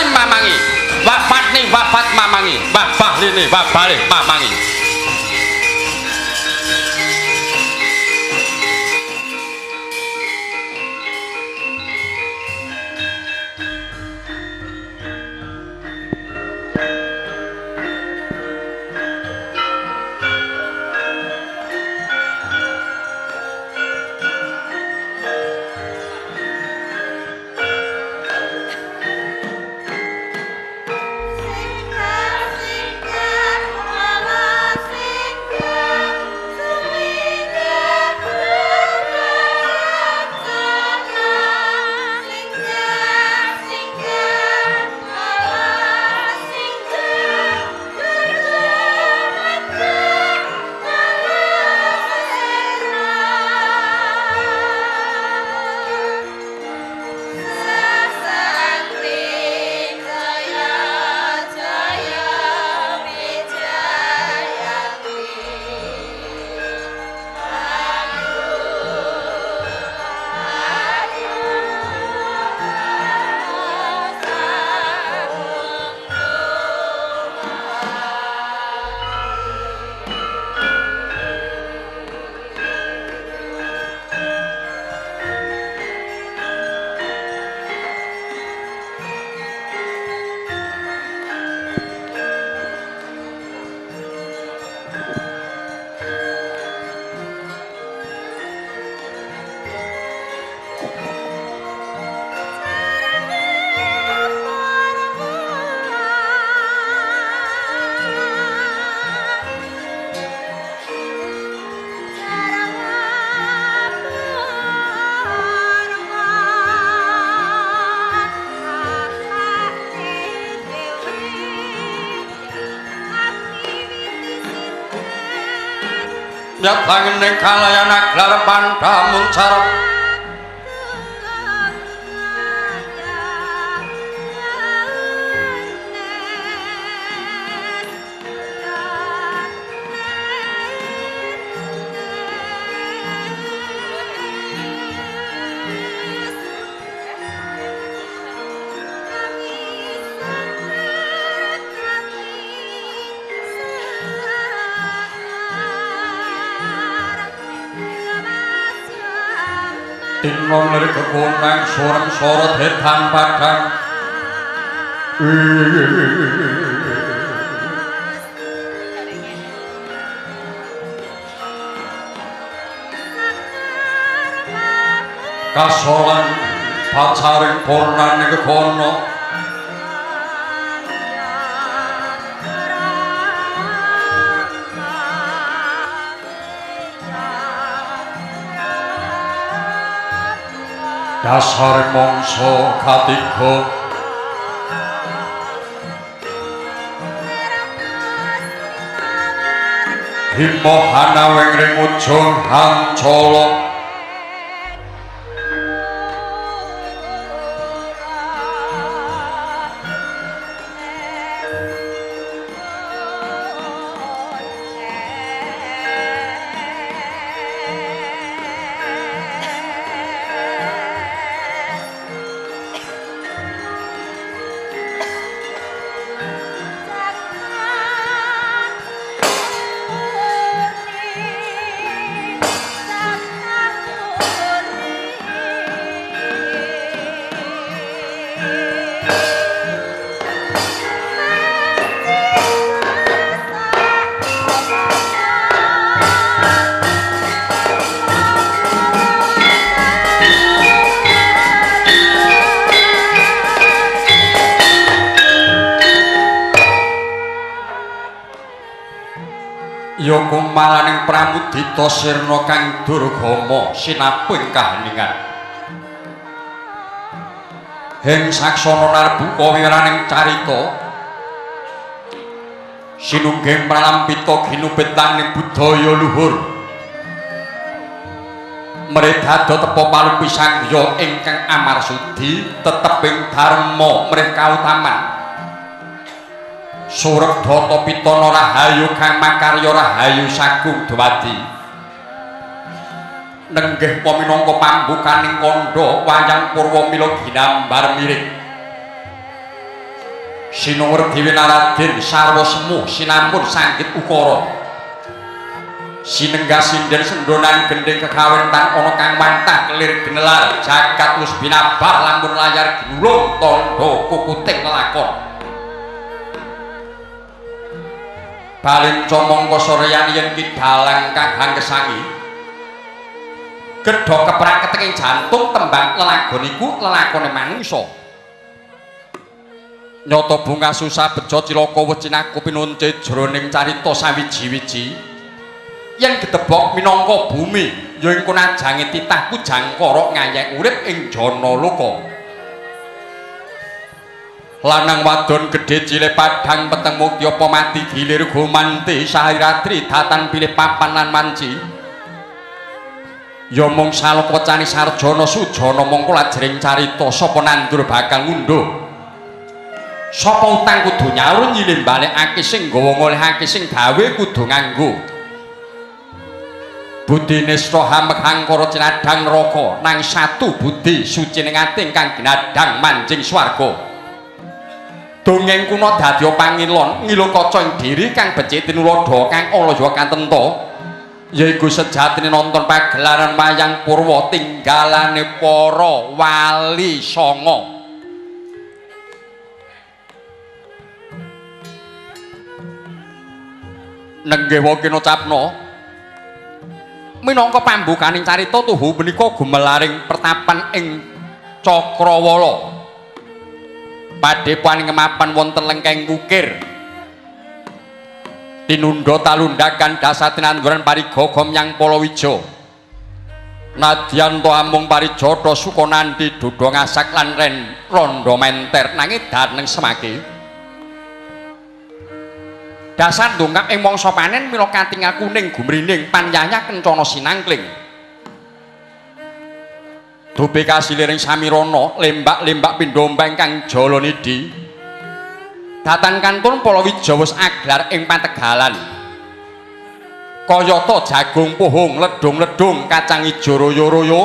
Salim mamangi, wafatni wafat mamangi, wafahlini wabalih mamangi. Yatangene kalayan aglar pandhamun carep Tinon lir kekunang surem sorot hetan padang. Kasolan pacaring purnaning kekono. Dasar mangsa katiga himohanawing ring ujung hancala. Ya kumalaning pramudita sirna kang durgama sinaping kaheningan. Hing saksana narbuka wiraning carita sinungging pralampita ginupetaning budaya luhur. Mredada tepa palupi sangya ingkang amarsudi teteping dharma mrih kautaman. Surep data pitana rahayu kang makarya rahayu sagung dwadi. Nenggih pa minangka pambukaning kandha wayang purwa mila ginambar miring. Sinuwur Dewi Raden sarwa semuh sinampun sanggit ukara. Sinenggah sinden sendonan gendhing kekawentan ana kang wantah kelir genelar jagat wis binabar lamun layar ginulung tandha kukuting lelakon. Balenca mangka soreyan yen ki dalang kang hangkesangi gedhok keprak keteking jantung tembang lelagon iku lelakone manungsa. Nyata bunga susah bejo cilaka wis cinaku pinunce jroning carita sawiji-wiji. Yen gedebok minangka bumi ya ing kunajange titah kujangkara ngayek urip ing jana loka. Lanang wadon gedhe cilik padhang peteng mukti apa mati gilir gumanti sahiratri datan pilih papan lan manci. Ya mung salok wecane sarjana sujana mongko lajering carita sapa nandur bakal ngunduh. Sapa utang kudu nyaur nyilih balekake sing gawa ngolehake sing gawe kudu nganggo. Budi nista hameghangkara cinadhang neraka nang satu budi suci ning ati ingkang ginadhang manjing swarga. Dongeng kuna dadi pangilon ngilu kaca ing diri kang becik tinuladha kang alaya kantenta yaiku sejatine nonton pagelaran wayang purwa tinggalane para wali sanga. Nenggih kinocapna minangka pambukaning carita tuhu menika gumelaring pertapan ing Cakrawala. Padhepokan kemapan wonten lengkeng wukir. Tinunda talundakan dasar tinanduran parigaga menyang Palawija. Nadyan to amung parijata Sukanandi duda ngasak lan ren rondo menter nanging daneng semake. Dasar ndongkap ing mangsa panen mila katingal kuning gumrining panyanya kencana sinangkling. Dupe kasiliring samirana lembak-lembak pindha ingkang jalanidhi. Datan kantun Palawija wis aglar ing pategalan. Kayata jagung puhung ledung-ledung kacang ijo royo-royo.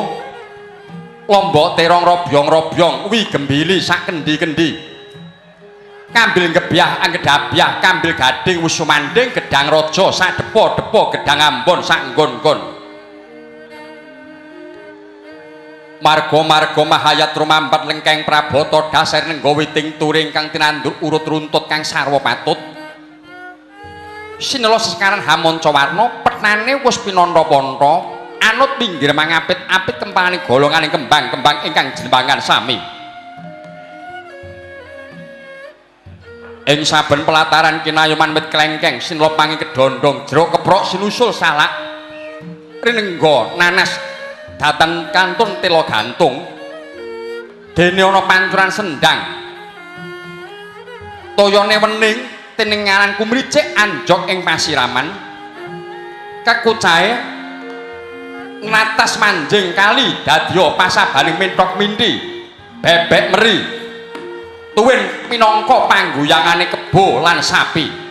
Lombok terong robyong-robyong wi gembili sak kendi-kendi. Kambil gebyah anggedabyah kambil gading wis sumandhing gedang raja sak depo-depo gedang ambon sak nggon-nggon. Marga-marga mahayat rumampat lengkeng prabata dasar nengga witing turing kang tinandur urut runtut kang sarwa patut. Sinela sekaran hamanca warna petane wis pinantha-pantha anut pinggir mangapit-apit kempangane golongane kembang-kembang ingkang jlembangan sami. Ing saben pelataran kinayuman wit klengkeng sinela pangi kedondong jeruk keprok sinusul salak rinengga nanas datan kantun tela gantung dene ana pancuran sendang toyone wening tinengaran kumricik anjok ing pasiraman kekucahe ngatas manjing kali dadya pasabaning menthok minthi bebek meri tuwin minangka pangguyangane kebo lan sapi.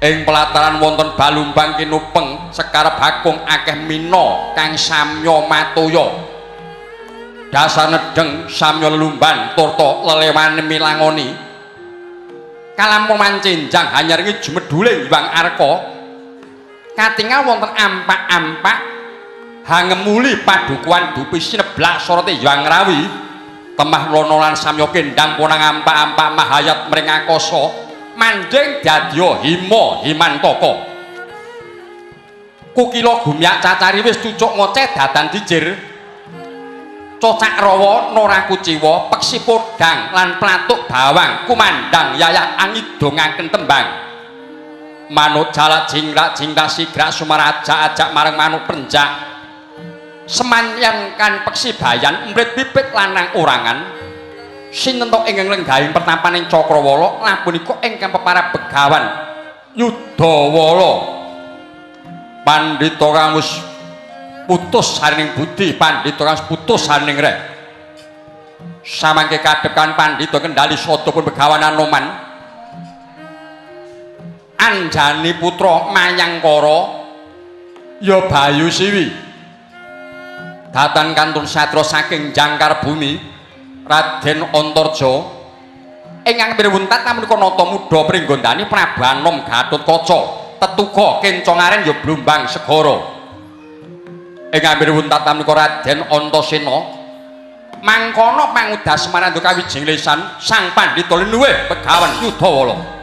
Ing pelataran wonten balumbang kinupeng sekar bakung akeh mina kang samya matoya. Dasar nedheng samya lelumban turta lelewane milangoni. Kalampung mancenjang hanyaringi jumedhuling Hyang Arka. Katingal wonten ampak-ampak hangemuli padukuhan dupi sineblak sorote Hyang Rawi. Temah lono lan samya kendang ponang ampak-ampak mahayat mring akasa manjing dadya hima himantaka. Kukila gumyak cacari wis cucuk ngoceh datan dijir. Cocak rawa nora kuciwa peksi podang lan platuk bawang kumandang yayah angidongaken tembang. Manuk jalak jingrak jingrak sigrak sumaraja ajak marang manuk penjak. Semanyan kan peksi bayan emprit bibit lanang orangan sinentok ingkang lenggahing pertapaning Cakrawala lan punika ingkang peparab Begawan Yudawala. Pandhita kang wis putus sarining budi, pandhita kang putus sarining reh. Samangke kadhep kan pandhita kendali sada pun Begawan Anoman. Anjani putra Mayangkara ya Bayu Siwi. Datan kantun satra saking jangkar bumi Raden Antarja Ingkang pirwuntat menika nata muda Pringgondani Prabu Anom Gatotkaca tetuga kenca ngaren ya blumbang segara. Ingkang pirwuntat menika Raden Antasena mangkono mangudas marang kawijing lesan sang pandhita linuwih Begawan Yudawala.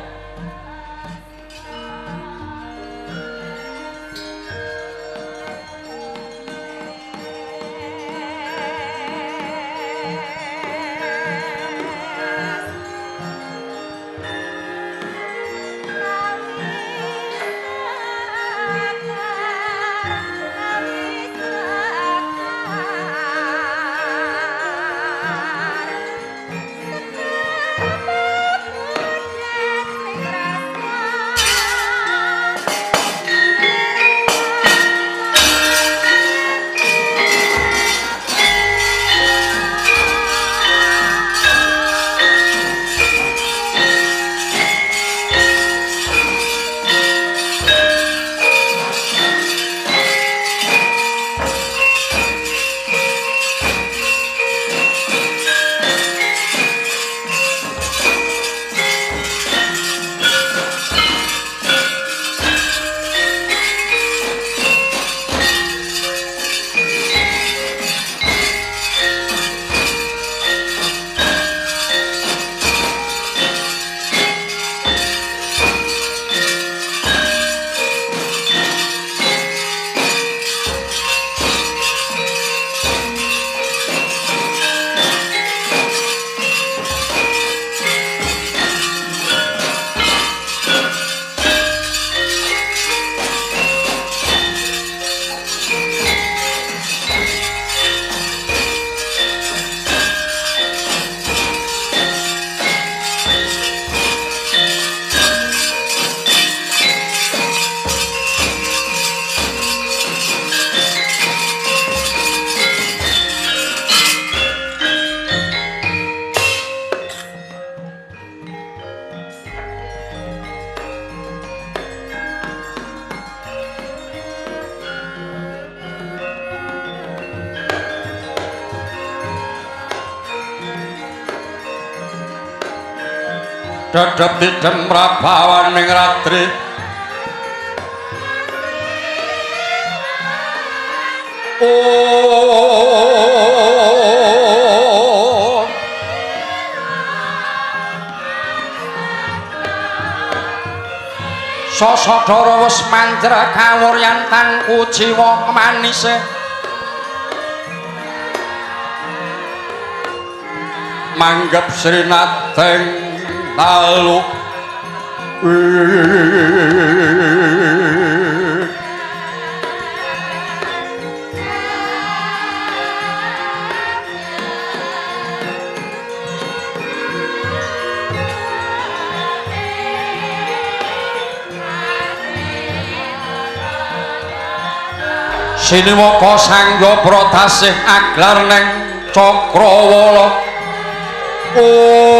Dedep didem prabawaning ratri oh sasadara wis manjra kawuryan tan kuciwa manise manggep srinateng lalu siniwaka sangya pratasih aglar neng cakrawala. Om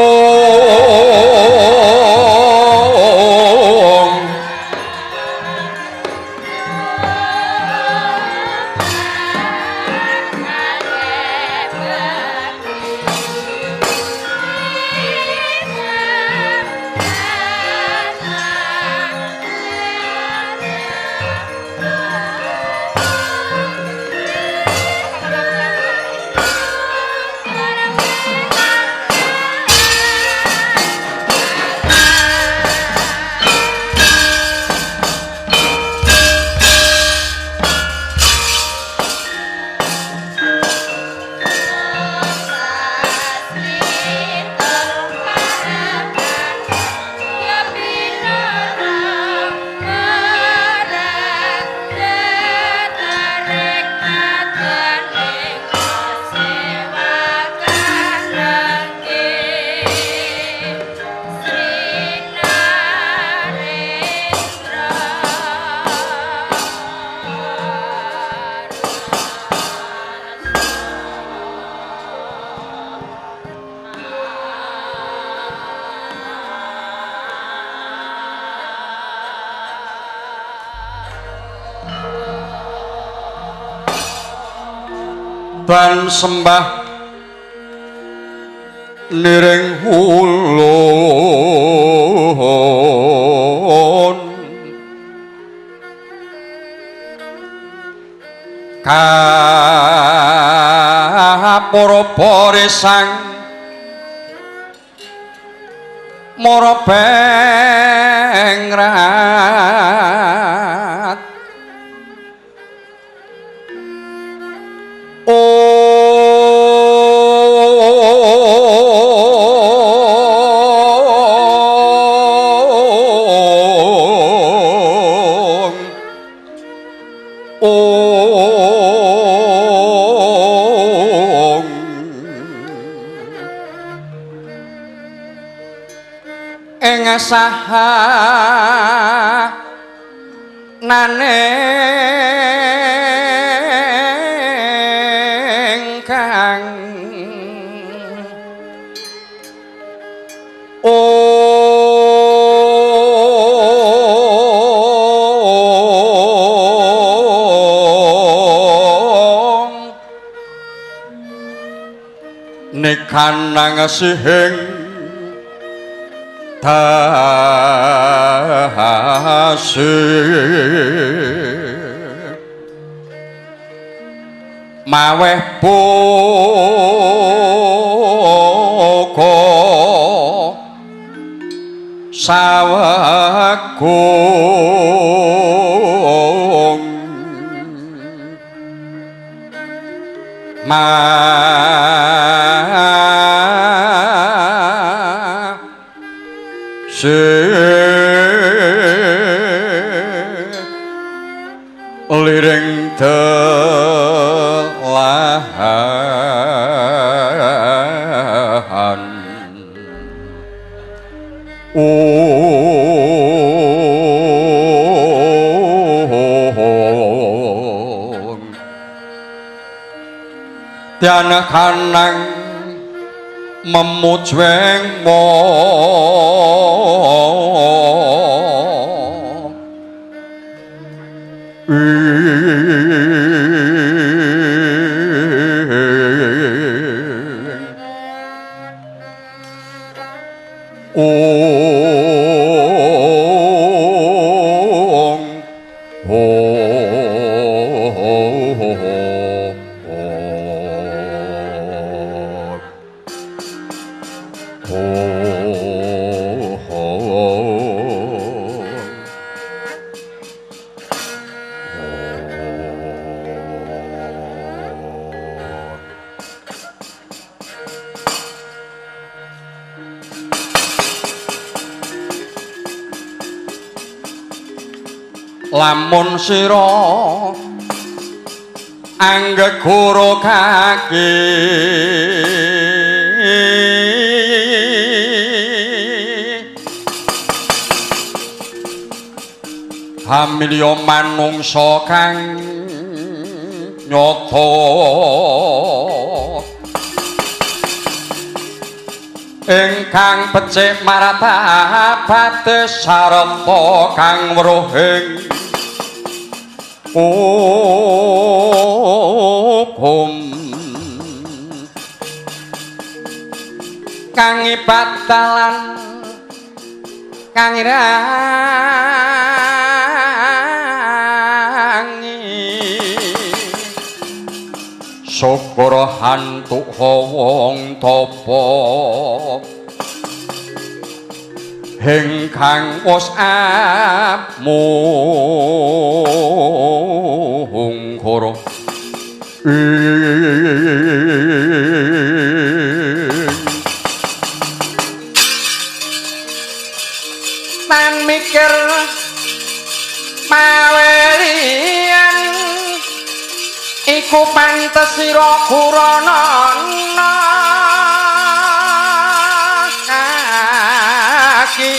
dan sembah niring ulun. Para boresang mara bengrat saha nane kang ong nikanang sihing dasi maweh boga sawegung ma liring delahan ong tian kanang memujweng mo ong lamun sira anggegara kaki hamilya manungsa kang nyata ingkang becik martabate sarta kang weruh ing hukum kang ibadalan kang irangi syukur hantuk wong tapa ingkang wis amungkara tan mikir pawerian iku pantes sira kuranana kaki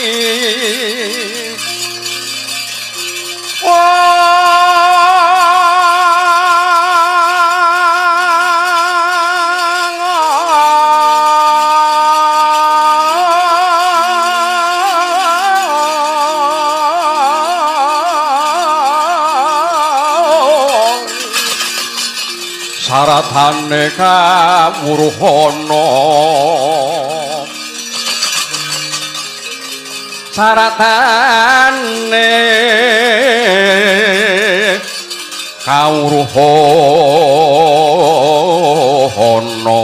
saratane kawruhana saratane kawruhana. ana.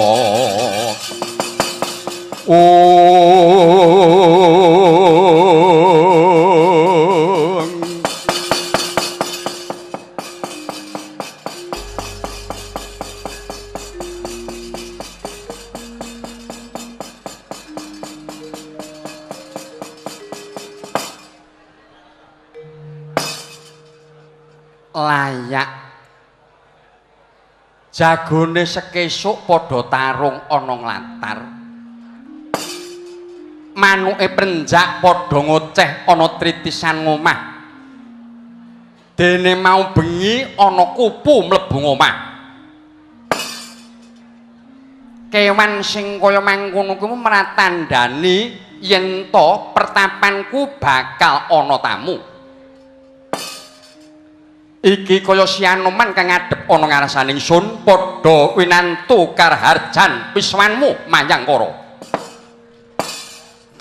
Layak jagone sekesuk padha tarung ana nglatar, manuke prenjak padha ngoceh ana tritisan ngomah, dene mau bengi ana kupu mlebu ngomah. Kewan sing kaya mangkono kuwi mratandani yen to pertapanku bakal ana tamu. Iki kaya si Anoman kang ngadhep ana ngarsaning sun padha winantu karharjan piswanmu Mayangkara.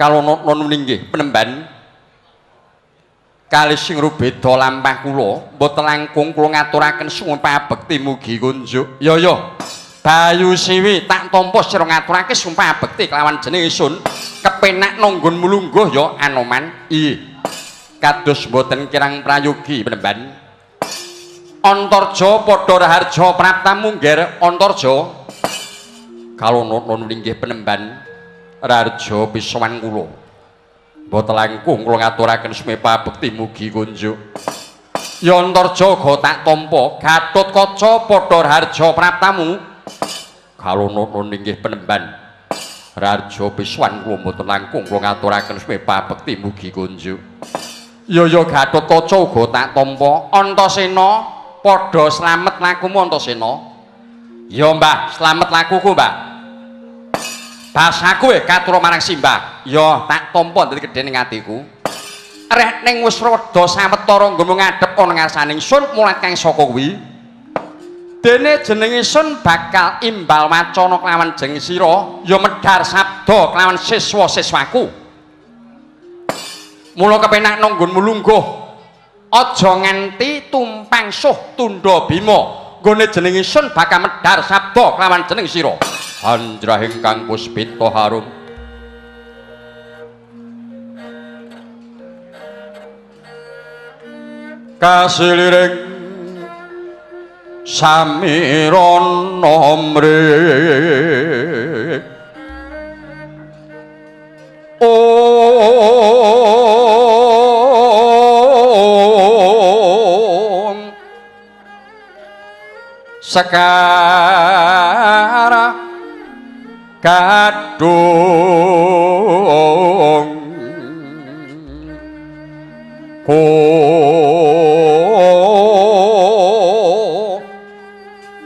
Kalono nunggih penemban kalih sing rubeda lampah kula mboten langkung kula ngaturaken suwun pabekti mugi kunjuk. Ya ya Bayu Siwi tak tampa sira ngaturake sumpah bekti kelawan jeneng ingsun kepenak nanggonmu lungguh ya Anoman. Iya kados mboten kirang prayogi penemban. Antarja padha raharja praptamu ngger Antarja. Kalono nunggih penemban raharja pisowan kula mboten langkung kula ngaturaken sumepa bekti mugi kunjuk. Ya Antarja ga tak tampa Gatotkaca padha raharja praptamu. Kalono nunggih penemban raharja pisowan kula mboten langkung kula ngaturaken sumepa bekti mugi kunjuk. Ya ya Gatotkaca uga tak tampa. Antasena padha slamet lakumu Antasena. Ya Mbah, slamet lakuku Mbah. Basaku katur marang Simbah. Ya tak tampa dadi gedhe ning atiku. Reh ning wis rada sawetara nggonmu ngadhep ana ngarsaning sun mulat kang saka kuwi. Dene jenenge sun bakal imbal wacana kelawan jeng sira, ya medhar sabda kelawan siswa-siswaku. Mula kepenak nanggonmu lungguh. Aja nganti tumpang suh tundha bima. Nggone jenenge sun bakal medhar sabda kelawan jeneng sira. Hanjrah ingkang puspita harum. Kasiliring samirana mrih. Om Sekara kadung ko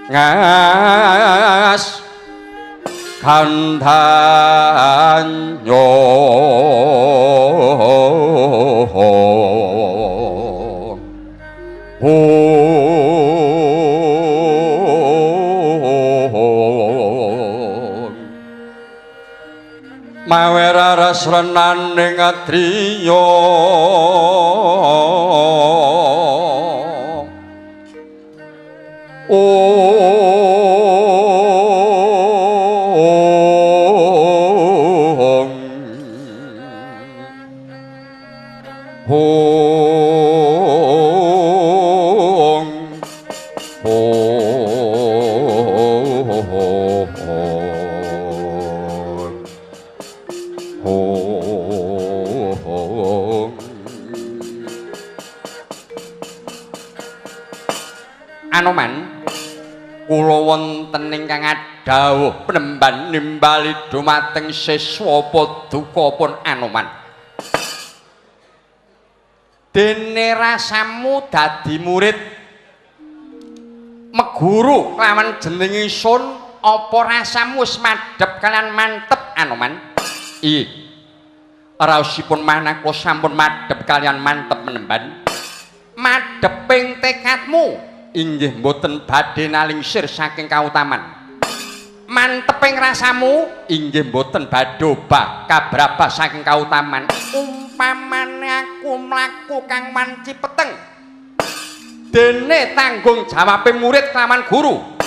ngas 간단요 Maweraras renaning adriya Om Om Om Anoman, kula wonten ingkang adhawuh penemban nimbali dumateng siswa paduka pun Anoman. Dene rasamu dadi murid meguru kelawan jeneng ingsun, apa rasamu wis madhep kalian mantep Anoman? Iya. Raosipun manah kula sampun madhep kalian mantep menemban. Madheping tekadmu inggih mboten badhe nalingsir saking kautaman. Manteping rasamu inggih mboten badhe obah kabrabah saking kautaman. Umpamane aku mlaku kang wanci peteng, dene tanggung jawabe murid kelawan guru.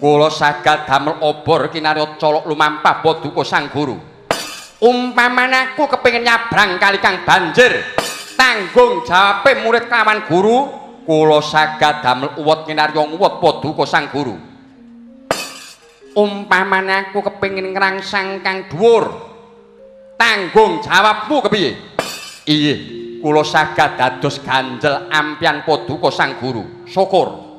Kula saged damel obor kinarya colok lumampah paduka Sang Guru. Umpamane aku kepengin nyabrang kali kang banjir, tanggung jawabe murid kelawan guru, kula saged damel uwot kinarya nguwot paduka Sang Guru. Umpamane aku kepengin ngrangsang kang dhuwur, tanggung jawabmu kepiye? Iya, kula saged dados ganjel ampian paduka Sang Guru. Syukur.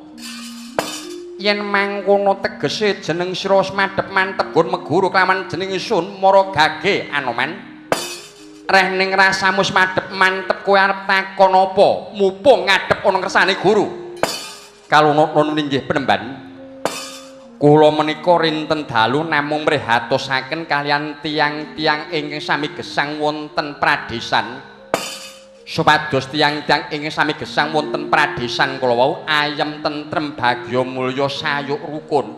Yen mangkono tegese jeneng sira wis madhep mantep nggon meguru kelawan jeneng ingsun Mara Gage Anoman. Reh ning rasamu wis madhep mantep kowe arep takon apa? Mumpung ngadhep ana ngersane guru. Kaluna inggih penemban. Kula menika rinten dalu namung mrihatosaken kaliyan tiyang-tiyang ingkang sami gesang wonten pradesan. Supados tiyang-tiyang ingkang sami gesang wonten pradesan kula wau ayem tentrem bagya mulya sayuk rukun.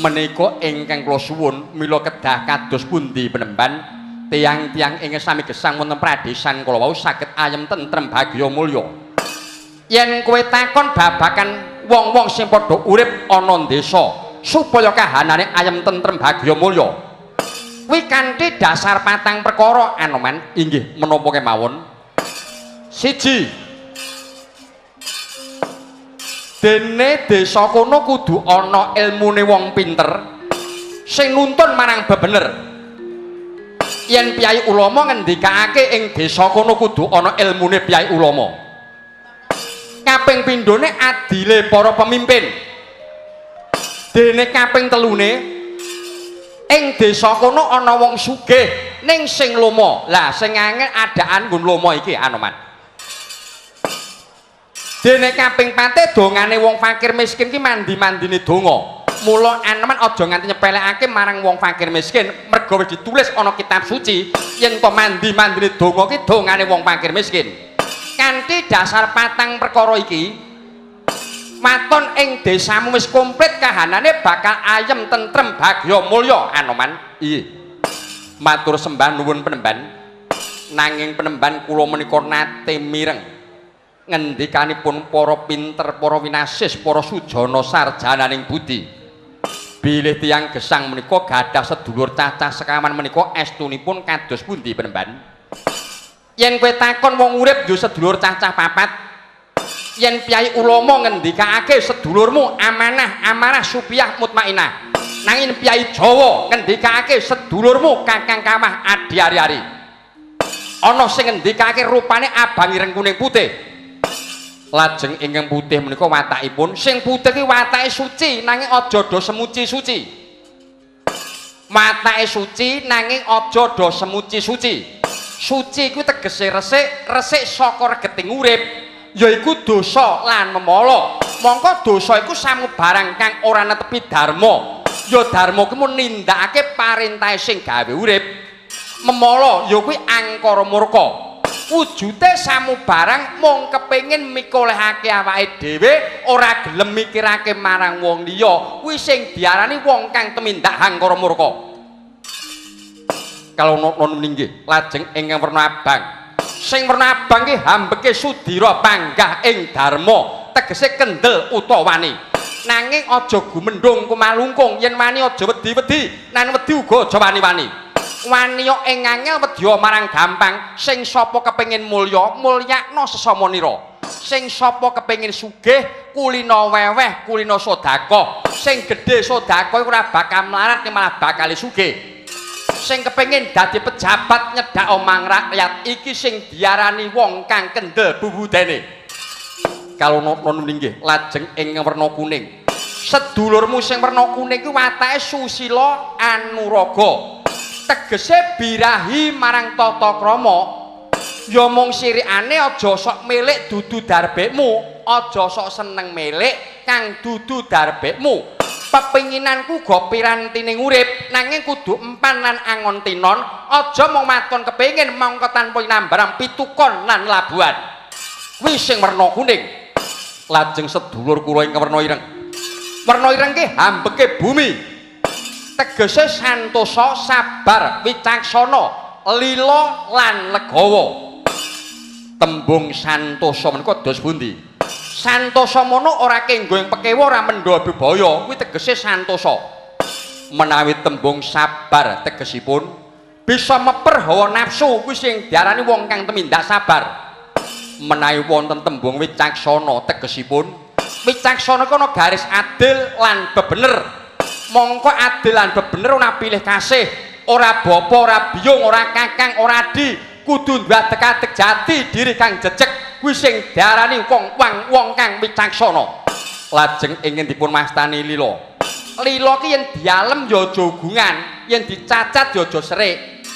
Menika ingkang kula suwun mila kedah kados pundi penemban tiyang-tiyang ingkang sami gesang wonten pradesan kula wau saged ayem tentrem bagya mulya. Yen kowe takon babakan wong-wong sing padha urip ana desa supaya kahanane ayem tentrem bagya mulya, kuwi kanthi dasar patang perkara Anoman. Inggih menapa kemawon? Siji, dene desa kono kudu ana ilmune wong pinter sing nuntun marang bebener. Yen piyai ulama ngendikake ing desa kono kudu ana ilmune piyai ulama. Kaping pindhone adile para pemimpin. Dene kaping telune ing desa kono ana wong sugih ning sing lomo. Lah sing angel adaan nggon lomo iki Anoman. Dene kaping pate dongane wong fakir miskin ki mandi-mandine donga. Mula Anoman aja nganti nyepelekake marang wong fakir miskin, mergo wis ditulis ana kitab suci yen to mandi-mandine donga ki dongane wong fakir miskin. Kanthi dasar patang perkara iki, waton ing desamu wis komplit kahanane bakal ayem tentrem bagya mulya Anoman. Iya. Matur sembah nuwun penemban. Nanging penemban kula menika nate mireng ngendikanipun para pinter, para winasis, para sujana sarjananing budi. Bilih tiyang gesang menika gadah sedulur cacah sekawan menika estunipun kados pundi penemban? Yen kowe takon wong urip yo sedulur cacah papat. Yen piyai ulama ngendikake sedulurmu amanah, amarah, supiah, mutmainah. Nanging piyai Jawa ngendikake sedulurmu kakang kawah adi ari-ari. Ana sing ngendikake rupane abang ireng kuning putih. Lajeng ingkang putih menika watakipun, sing putih ki watake suci nanging aja do semuci suci. Watake suci nanging aja do semuci suci. Suci kuwi tegese resik, resik saka regeting urip, yaiku dosa lan memala. Mongko dosa iku samubarang kang ora netepi dharma. Ya dharma kuwi mung nindakake parintahe sing gawe urip. Memala ya kuwi angkara murka. Wujute samubarang mung kepengin mikolehake awake dhewe, ora gelem mikirake marang wong liya, kuwi sing diarani wong kang tumindak angkara murka. Kalau non inggih, lajeng ingkang werna abang. Sing werna abang ki hambeke sudira panggah ing dharma, tegese kendel utawa wani. Nanging aja gumendhung kumalungkung, yen wani aja wedi-wedi, nan wedi uga aja wani-wani. Waniya ing angel wedya marang gampang. Sing sapa kepengin mulya, mulyakna sesama nira. Sing sapa kepengin sugih, kulina weweh, kulina sedekah. Sing gedhe sedekah iku ora bakal mlarat, malah bakal sugih. Sing kepengin dadi pejabat nyedak omang rakyat iki sing diarani wong kang kendel bubudene. Kalau non inggih, lajeng ing werna kuning. Sedulurmu sing werna kuning kuwi watake susila anuraga. Tegese birahi marang tata krama. Ya mung sirikane aja sok milik dudu darbekmu, aja sok seneng milik kang dudu darbekmu. Pepinginanku go pirantining urip, nanging kudu empan lan angon tinon, aja mung maton kepengin mongko tanpa nambaran pitukon lan labuhan. Kuwi sing werna kuning. Lajeng sedulur kula ingkang werna ireng. Werna ireng ki hambeke bumi. Tegese santosa, sabar, wicaksana, lila lan legawa. Tembung santosa menika dos pundi? Santosa mono ora kenggo ing pekewa ora mendha bebaya, kuwi tegese santosa. Menawi tembung sabar tegesipun bisa meper hawa nafsu, kuwi sing diarani wong kang tumindak sabar. Menawi wonten tembung wicaksana tegesipun wicaksana ku ana garis adil lan bebener. Mongko adil lan bebener ora pilih kasih, ora bapa, ora biyung, ora kakang, ora adi, kudu duwe adeg-adeg jati diri kang jejeg, kuwi sing diarani wong kang wicaksana. Lajeng ingin dipun mastani lila. Lila ki yen dialem ya aja ugungan, yen dicacat ya aja serik.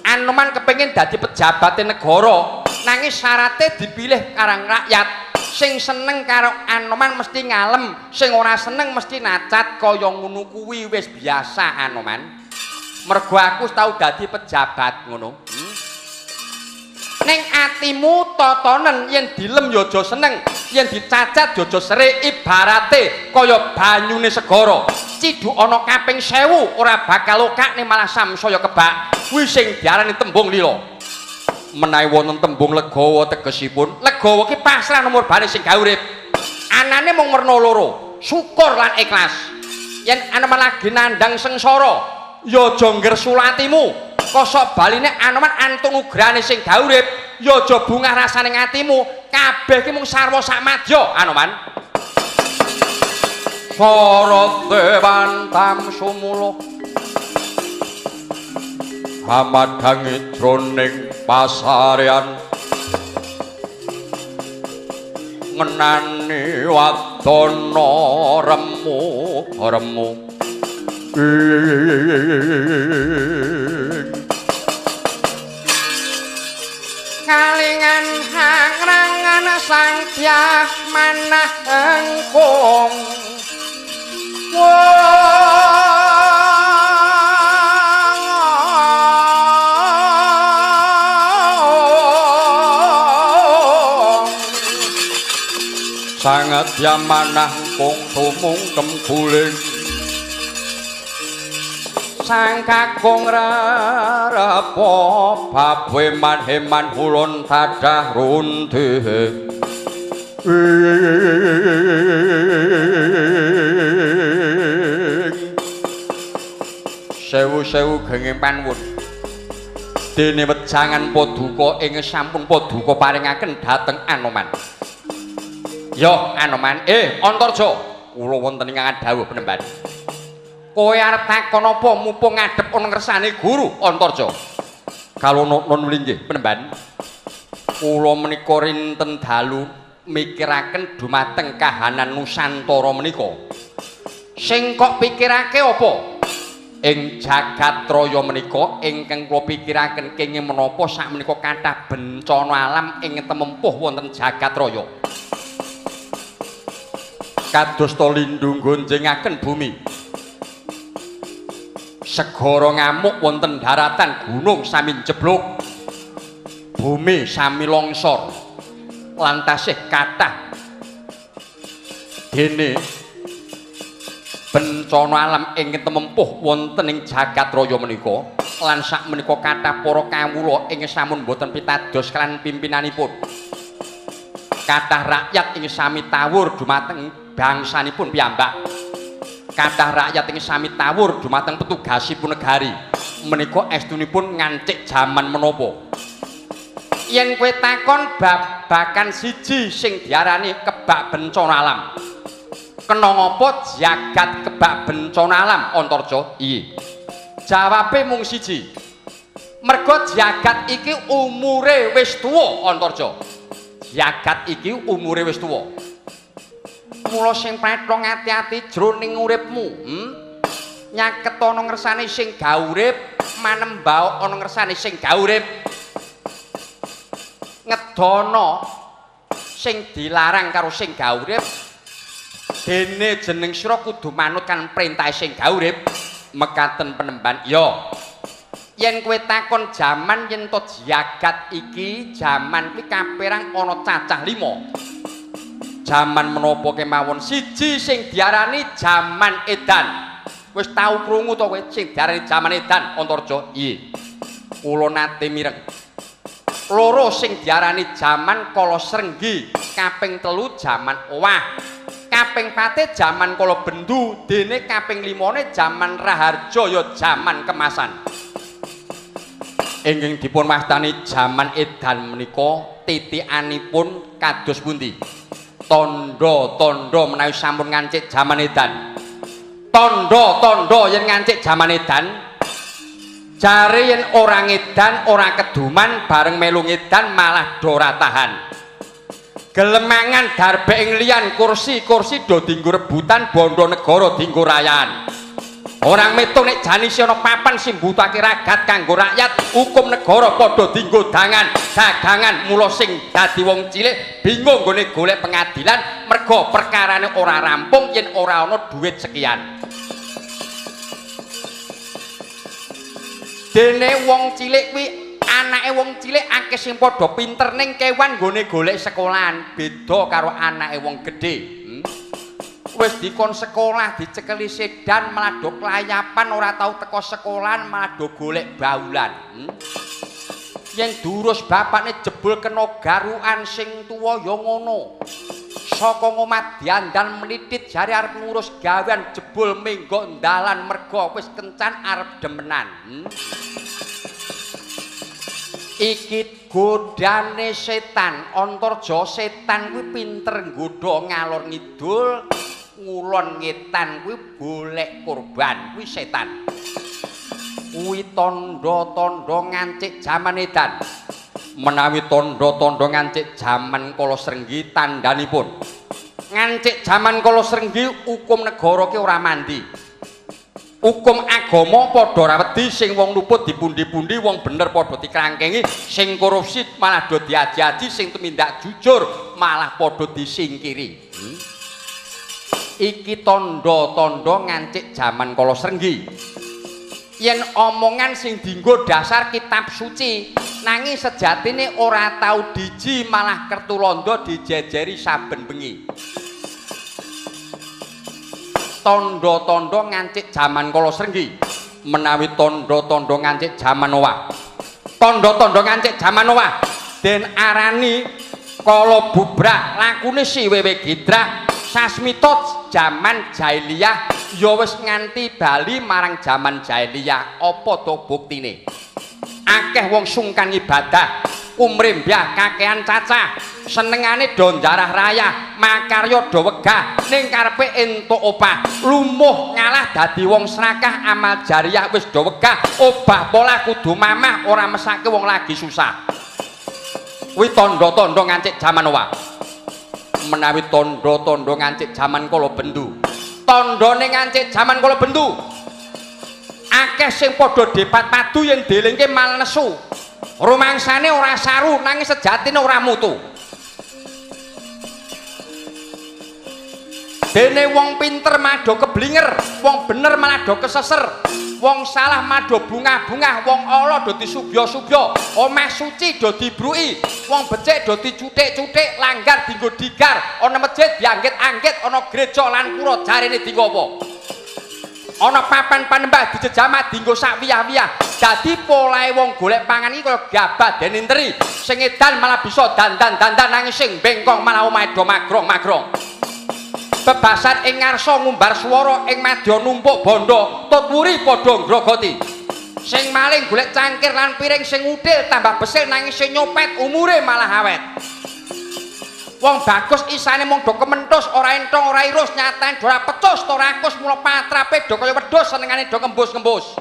Anoman kepengin dadi pejabate negara, nanging syarate dipilih karang rakyat. Sing seneng karo Anoman mesti ngalem, sing ora seneng mesti nacat. Kaya ngono kuwi wis biasa Anoman. Mergo aku tau dadi pejabat ngono. Ning atimu totonen, yen dilem ya aja seneng, yen dicacat ya aja serik. Ibarate kaya banyune segara, ciduk ana kaping 1000 ora bakal lokakne, malah samsaya kebak. Kuwi sing diarani tembung lila. Menawi wonten tembung legawa tegesipun legawa ki pasrah nomor bane sing gawe urip. Anane mung werna loro, syukur lan ikhlas. Yen Anoman lagi nandhang sengsara ya aja nggersul atimu. Kosok baline Anoman antung nugrahane sing gawe urip, ya aja bungah rasane atimu. Kabeh ki mung sarwa sak madya Anoman. Sarate pantam sumula hamadhangi jroning pasarean, ngenani wadana remu remu kalingan hangrangan sang dyah manah engkung. Sangat yamanah kung tumungkem guling sang kakung rerepa babwe manheman ulun tadah rundih. Sewu-sewu genging panuwun. Dene wejangan paduka ing sampun paduka paringaken dhateng Anoman. Yo Anoman, Antarja, kula wonten ing dawuh penemban. Kowe arep takon apa mumpung ngadhep ana ngersane guru Antarja? Kalono nun linggih penemban. Kula menika rinten dalu mikiraken dumateng kahanan Nusantara menika. Sing kok pikirake apa? Ing jagat raya menika ingkang kula pikiraken kenging menapa sakmenika kathah bencana alam ing temempuh wonten jagat raya. Kadosta lindhu nggonjengaken bumi. Segara ngamuk wonten daratan, gunung sami njeblug, bumi sami longsor. Lan tasih kathah dene bencana alam ing temempuh wonten ing jagat raya menika. Lan sakmenika kathah para kawula ing sampun boten pitados kaliyan pimpinanipun. Kathah rakyat ing sami tawur dumateng bangsanipun piyambak. Kathah rakyat ing sami tawur dumateng petugasipun negari. Menika estunipun ngancik jaman menapa? Yen kowe takon babakan siji sing diarani kebak bencana alam. Kena ngapa jagat kebak bencana alam Antarja? Iya. Jawabe mung siji. Mergo jagat iki umure wis tuwa Antarja. Jagat iki umure wis tuwa. Mula sing prethong ati-ati jroning uripmu, Nyaket ana ngersane sing gawe urip, manembaok ana ngersane sing gawe urip. Ngedono sing dilarang karo sing gawe urip. Dene jeneng sira kudu manut kan perintahe sing gawe urip. Mekaten penemban. Ya. Yen kowe takon jaman yen to jagat iki jaman kuwi kaperang ana cacah 5. Jaman menapa kemawon siji sing diarani jaman edan. Wis tau krungu to kowe sing diarani jaman edan Antarja? Iya. Kula nate mireng. Loro sing diarani jaman kala srenggi. Kaping 3 jaman Owah, kaping 4 jaman Kalabendu, dene kaping 5 jaman Raharja ya jaman kemasan. Ingkang dipun wastani jaman edan menika titikanipun kados pundi? Tandha-tandha menawi sampun ngancik jaman edan. Tandha-tandha yen ngancik jaman edan, jare yen ora ngedan ora keduman, bareng melu ngedan malah do ora tahan. Gelemangan darbe ing liyan, kursi-kursi do dinggo rebutan, bondo negara dinggo rayan. Orang metu nek janise ana papan sing mbutake ragat kanggo rakyat, hukum negara padha dinggo dangan, dagangan. Mula sing dadi wong cilik bingung nggone golek pengadilan merga perkarane ora rampung yen ora ana duit sekian. Dene wong cilik kuwi anake wong cilik akeh sing padha pinter ning kewan nggone golek sekolahan, beda karo anake wong gedhe. Wis dikon sekolah dicekeli sedan malah do klayapan, ora tau teko sekolahan malah do golek baulan. Yen durus bapakne jebul kena garukan sing tuwa ya ngono. Saka ngomah diandan mlithit jare arep ngurus gawean, jebul menggok dalan merga wis kencan arep demenan. Iki godane setan, Antarja. Setan kuwi pinter nggodha ngalor ngidul, ngulon ngetan kuwi golek korban, kuwi setan. Kuwi tandha-tandha ngancik jaman edan. Menawi tandha-tandha ngancik jaman Kala Srenggi tandhanipun ngancik jaman Kala Srenggi hukum negara ki ora mandi. Hukum agama padha ora wedi, sing wong luput dipundi-pundi, wong bener padha dikrangkengi, sing korupsi malah do diaji-aji, sing tumindak jujur malah padha disingkiri. Iki tandha-tandha ngancik jaman Kala Srenggi. Yen omongan sing dienggo dasar kitab suci, nanging sejatine ora tau diji, malah kertu londo dijejeri saben bengi. Tandha-tandha ngancik jaman Kala Srenggi. Menawi tandha-tandha ngancik jaman Noah, tandha-tandha ngancik jaman Noah den arani kala bubrak, lakune si wewe gidrak, sasmita jaman jahiliyah ya wis nganti bali marang jaman jahiliyah. Apa to buktine? Akeh wong sungkan ibadah, kumrembyah kakean cacah, senengane do njarah rayah, makarya do wegah, ning karepe entuk opah, lumuh ngalah dadi wong serakah, amal jariyah wis do wegah, obah polah kudu mamah, ora mesake wong lagi susah. Kuwi tandha-tandha ngancik jaman Noah. Menawi tandha-tandha ngancik jaman Kalabendu, tandhane ngancik jaman Kalabendu akeh sing padha debat padu yen dielingke malah nesu. Rumangsane ora saru nanging sejatine ora mutu. Dene wong pinter madha keblinger, wong bener malah do keseser, wong salah madha bungah-bungah, wong ala do disubya-subya, omah suci do dibruki, wong becik do dicuthik-cuthik, langgar dienggo digar, ana masjid dianggit-anggit, ana gereja lan pura jarene dienggo apa? Ana papan panembah dijejamah dienggo sak wiyah-wiyah. Dadi polahe wong golek pangan iki kaya gabah dene enteri. Sing edan malah bisa dandan-dandan, nanging sing bengkong malah omahe do magrong-magrong. Bebasan ing ngarsa ngumbar swara, ing madya numpuk bondo, tut wuri padha ngrogoti. Sing maling golek cangkir lan piring, sing udil tambah besil, nanging sing nyopet umure malah awet. Wong bagus isane mung do kementhus, ora entong ora irus, nyatane do ora pecus, to rakus, mula patrape do kaya wedhus, senengane do ngembus-ngembus.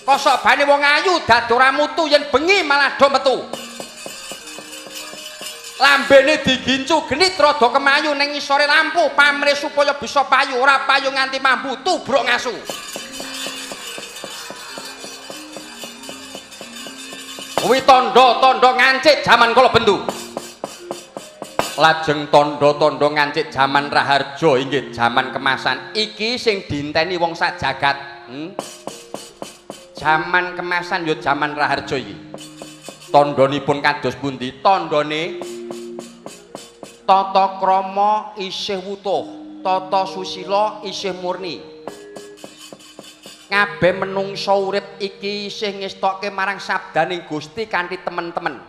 Kosok bane wong ayu dadi ora mutu, yen bengi malah do metu. Lambene digincu genit rada kemayu, ning ngisore lampu pamrih supaya bisa payu, ora payu nganti mambu tubruk ngasu. Kuwi tandha-tandha ngancik jaman Kalabendu. Lajeng tandha-tandha ngancik jaman Raharja inggih jaman kemasan. Iki sing diinteni wong sak jagat. Jaman kemasan ya jaman Raharja iki. Tandhanipun kados pundi? Tandhane tata krama isih wutuh, tata susila isih murni. Kabeh menungsa urip iki isih ngestokke marang sabdaning Gusti kanthi temen-temen.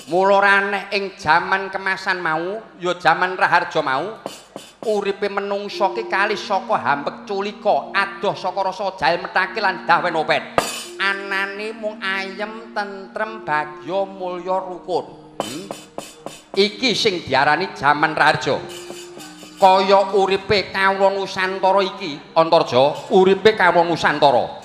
Mula raneh ing jaman kemasan mau, ya jaman Raharja mau, uripe menungsa ki kalih saka hambek culika, adoh saka rasa jail methake lan dahwen open. Anane mung ayem, tentrem, bagya, mulya, rukun. Iki sing diarani jaman Raharja. Kaya uripe kawula Nusantara iki, Antarja, uripe kawula Nusantara.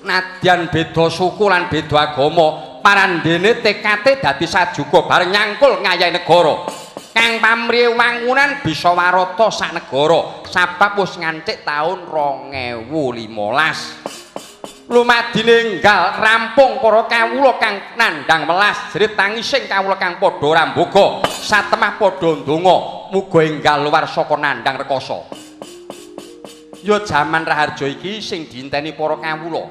Nadyan beda suku lan beda agama, parandene tekate dadi sajuga bareng nyangkul ngayahi negara. Kang pamrihe wangunan bisa warata sak negara, sabab wis ngancik taun 2015. Lumadine enggal rampung para kawula kang nandhang welas jerit tangising kawula kang padha ramboga, satemah padha ndonga muga enggal luwar saka nandhang rekoso. Ya jaman Raharja iki sing diinteni para kawula.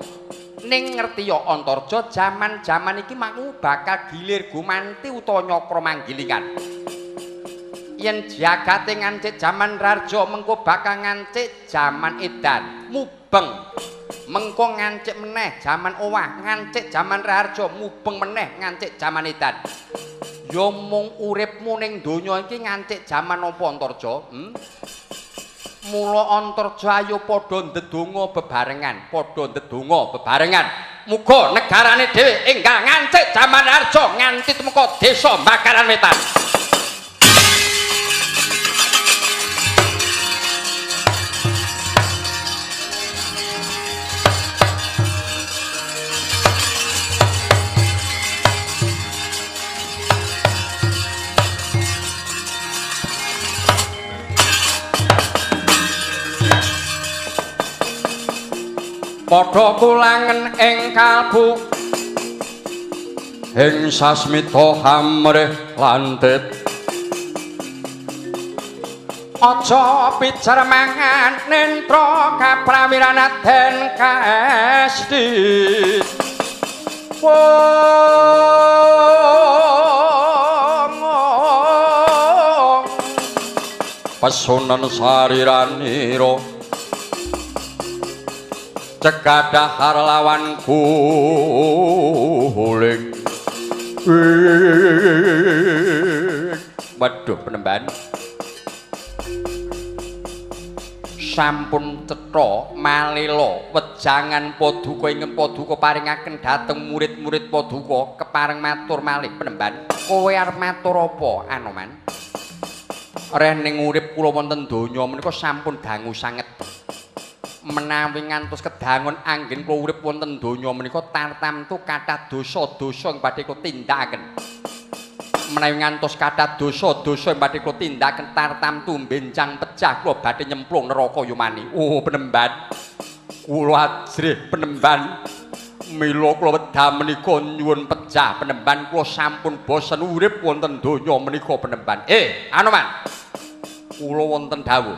Ning ngerti ya Antarja, jaman-jaman iki mau bakal gilir gumanti utawa nyakra manggilingan. Yen jagate ngancik jaman Raharja mengko bakal ngancik jaman edan, mubeng. Mengko ngancik meneh jaman owah, ngancik jaman Raharja, mubeng meneh ngancik jaman edan. Ya mung uripmu ning donya iki ngancik jaman apa Antarja? Mula Antarja ayo padha ndedonga bebarengan, padha ndedonga bebarengan. Muga negarane dhewe enggal ngancik jaman Raharja nganti tumeka desa Bakaran Wetan. Padha kulangen ing kalbu ing sasmita hamrih lantit, aja pijar mangan nentra kaprawiran aden kasti. Wong pesonan sariranira cegah dahar lawan guling. Waduh penemban, sampun cetha malela wejangan paduka ingkang paduka paringaken dhateng murid-murid paduka kepareng matur malih penemban. Kowe arep matur apa Anoman? Reh ning urip kula wonten donya menika sampun dangu sanget. Menawi ngantos kedangon anggen kula urip wonten donya menika tartamtu kathah dosa-dosa ing badhe kula tindakaken. Menawi ngantos kathah dosa-dosa ing badhe kula tindakaken tartamtu benjang pecah kula badhe nyemplung neraka yumani. Oh penemban, kula ajrih penemban. Mila kula wedha menika nyuwun pecah penemban, kula sampun bosen urip wonten donya menika penemban. Anoman, kula wonten dawuh.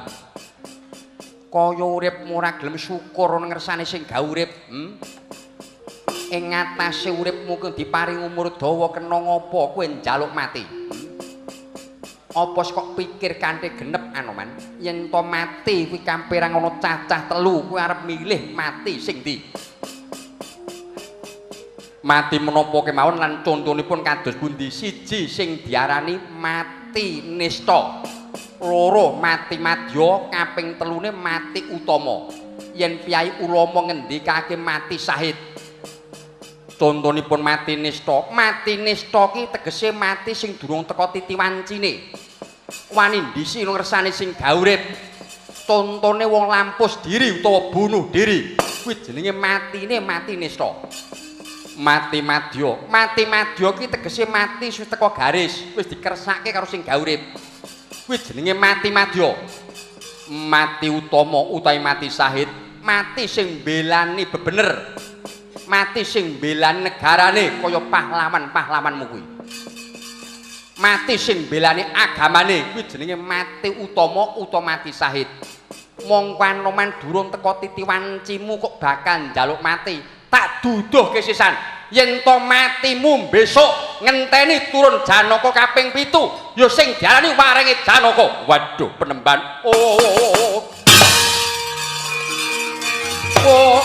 Kaya uripmu ora gelem syukur ana ngersane sing gawe urip, Ing ngatasé uripmu kuwi diparing umur dawa kena ngapa kowe njaluk mati? Apa kok pikir kanthi genep Anoman? Yen to mati kuwi kamperang ana cacah telu, kowe arep milih mati sing ndi? Mati menapa kemawon lan contonipun kados pundi? Siji sing diarani mati nista, loro mati madya, kaping telune mati utama. Yen piyai ulama ngendikake mati syahid. Contonipun mati nista, mati nista ki tegese mati sing durung teka titi wancine. Wani ndisi ngersane sing gawe urip. Contone wong lampus diri utawa bunuh diri, kuwi jenenge matine mati nista. Mati madya, mati madya ki tegese mati wis teka garis, wis dikersake karo sing gawe urip. Kuwi jenenge mati madya. Mati utama utawi mati syahid, mati sing mbelani bebener, mati sing mbelani negarane kaya pahlawan-pahlawanmu kuwi. Mati sing mbelani agamane kuwi jenenge mati utama utawa mati syahid. Mongko Anoman durung teka titi wancimu kok bakal njaluk mati. Tak duduhke sisan. Yen to matimu besok ngenteni turun Janaka kaping 7, ya sing diarani warenge Janaka. Waduh penemban. Oh. Oh.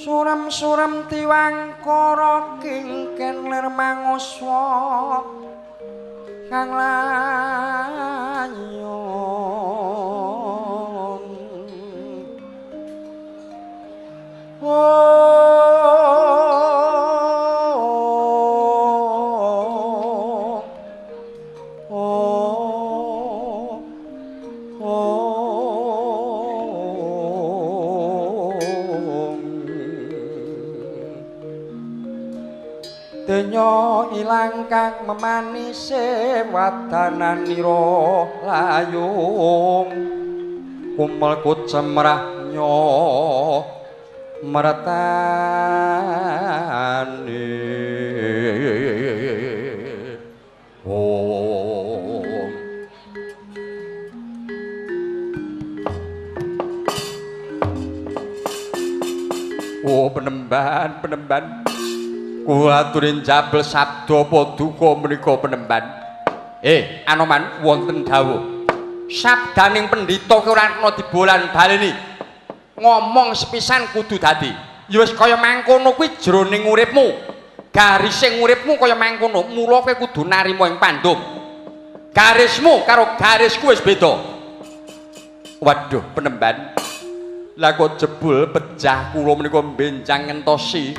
Suram-suram tiwangkara kingken lir manguswa kang layon. Donya ilang kang memanise wadananira layung kumel kucemrahnya mertani. Om. Oh penemban, penemban. Kula aturin jabel sabda paduka menika penemban. Anoman wonten dawuh. Sabdaning pendhita ki ora kena dibolan baleni. Ngomong sepisan kudu dadi. Ya wis kaya mangkono kuwi jroning uripmu. Garising uripmu kaya mangkono, mula kowe kudu narima ing pandum. Garismu karo garisku wis beda. Waduh, penemban. Lah kok jebul pejah kula menika benjang ngentosi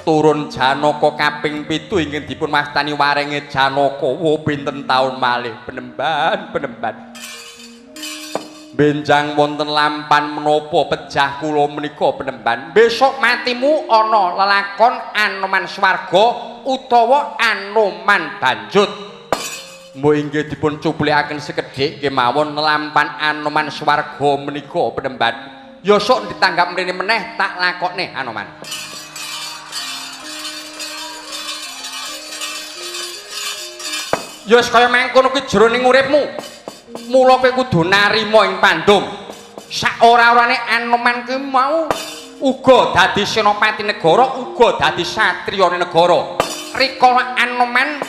turun Janaka kaping 7 ingkang dipun wastani warenge Janaka. Wo pinten taun malih penemban, penemban. Benjang wonten lampan menapa pejah kula menika penemban. Besok matimu ana lelakon Anoman Swarga utawa Anoman Banjut. Mbok inggih dipun cuplikaken sekedhik kemawon lampan Anoman Swarga menika penemban. Ya sok ditanggap mrene meneh tak lakokne Anoman. Ya wis kaya mangkono kuwi jroning uripmu. Mula kowe kudu narima ing pandum. Sak ora-orane Anoman kuwi mau uga dadi senopati negara, uga dadi satriyane negara. Rikala Anoman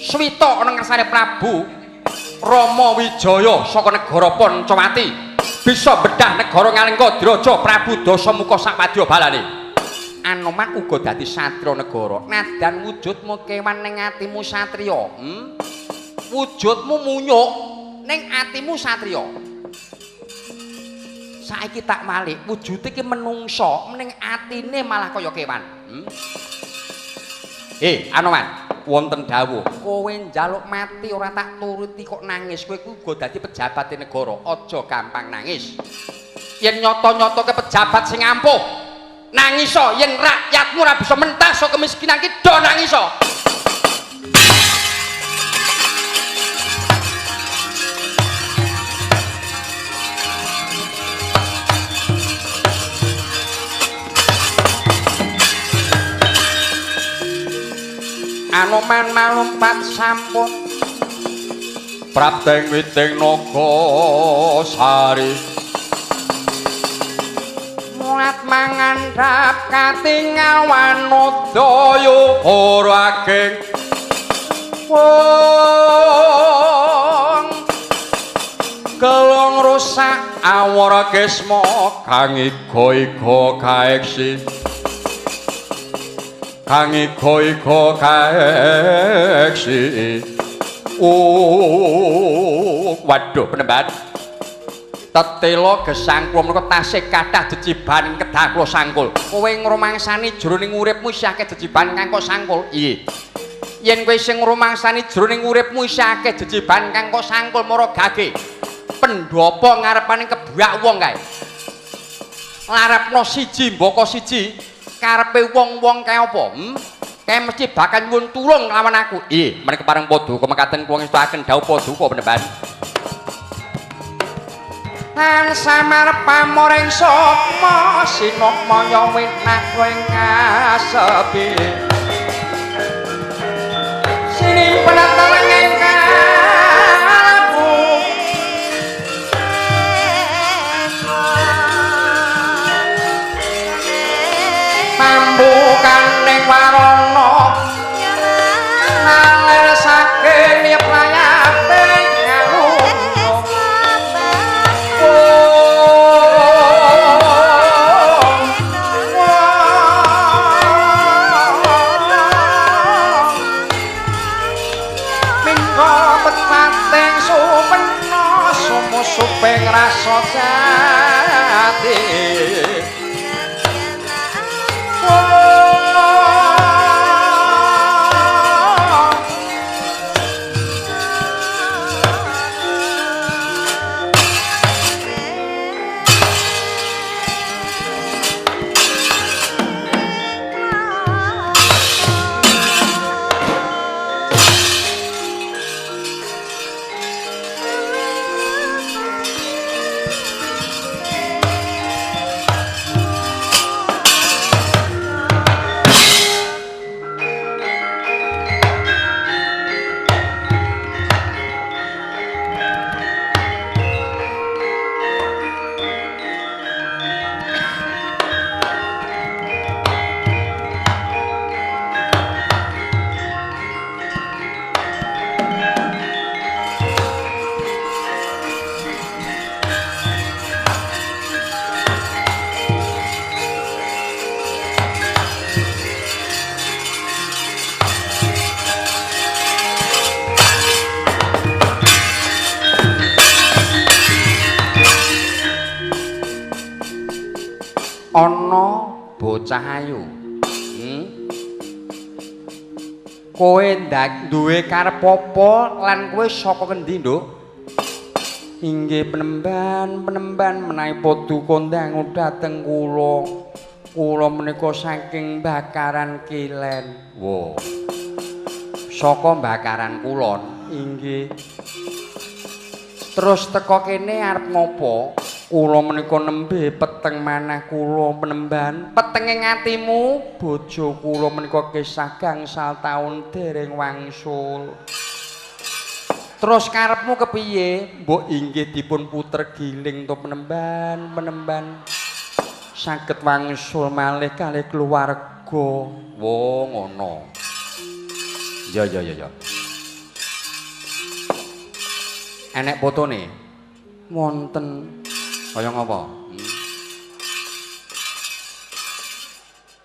swita ana ngarsane Prabu Rama Wijaya saka negara Pancawati, bisa bedah negara Ngalengka Diraja Prabu Dasamuka sakwadya balane. Anoman uga dadi satriya negara. Nadan wujudmu kewan ning atimu satriya. Wujudmu munyuk ning atimu satriya. Saiki tak malik, wujude iki menungsa ning atine malah kaya kewan. Anoman, wonten dawuh, kowe njaluk mati ora tak turuti kok nangis. Kowe kuwi uga dadi pejabate negara, aja gampang nangis. Yen nyata-nyata ke pejabat sing ampuh, nangiso yen rakyatmu ora bisa mentas kemiskinan ki do nangiso. Anoman malumpat sampun prapteng witing naga sari. Mulat mangandhap katingal wanodaya ora ageng wong kelong rusak awara kisma kang iga-iga kaeksi kang iga-iga kaeksi. Waduh penemban, tetela gesang kula menika tasih kathah jejiban kedah kula sangkul. Kowe ngrumangsani jroning uripmu isih akeh jejiban kang kok sangkul. Iya. Yen kowe sing ngrumangsani jroning uripmu isih akeh jejiban kang kok sangkul mara gage. Pendhapa ngarepane kebuak wong kae. Larepno siji mbaka siji, karepe wong-wong kae apa? Kae mesti bakal nyuwun tulung lawan aku. Iya, menika pareng paduka mekaten kula ngestuaken dawuh paduka penemban. Tan samar pamoring sukma sinukmaya winah kowe ngasepi. Sinimpen telenging kalbu. Pambukaning warana nalir saking nyeplayan. Menika petating supena sumusuping rasa jati. Ana bocah ayu. Kowe ndak duwe karep apa lan kowe saka ngendi, Nduk? Inggih penemban, penemban menawi padha kondang dhateng kula. Kula menika saking Bakaran Kilen. Wo. Saka Bakaran Kulon. Inggih. Terus teka kene arep ngopo? Kula menika nembe peteng manah kula penemban. Petenge atimu, bojo kula menika kisah gangsal taun dereng wangsul. Terus karepmu kepiye? Mbok inggih dipun puter giling to penemban, penemban. Saged wangsul malih kalih keluarga. Wo ngono. Ya ya ya ya. Enek fotone? Wonten. Kaya ngapa?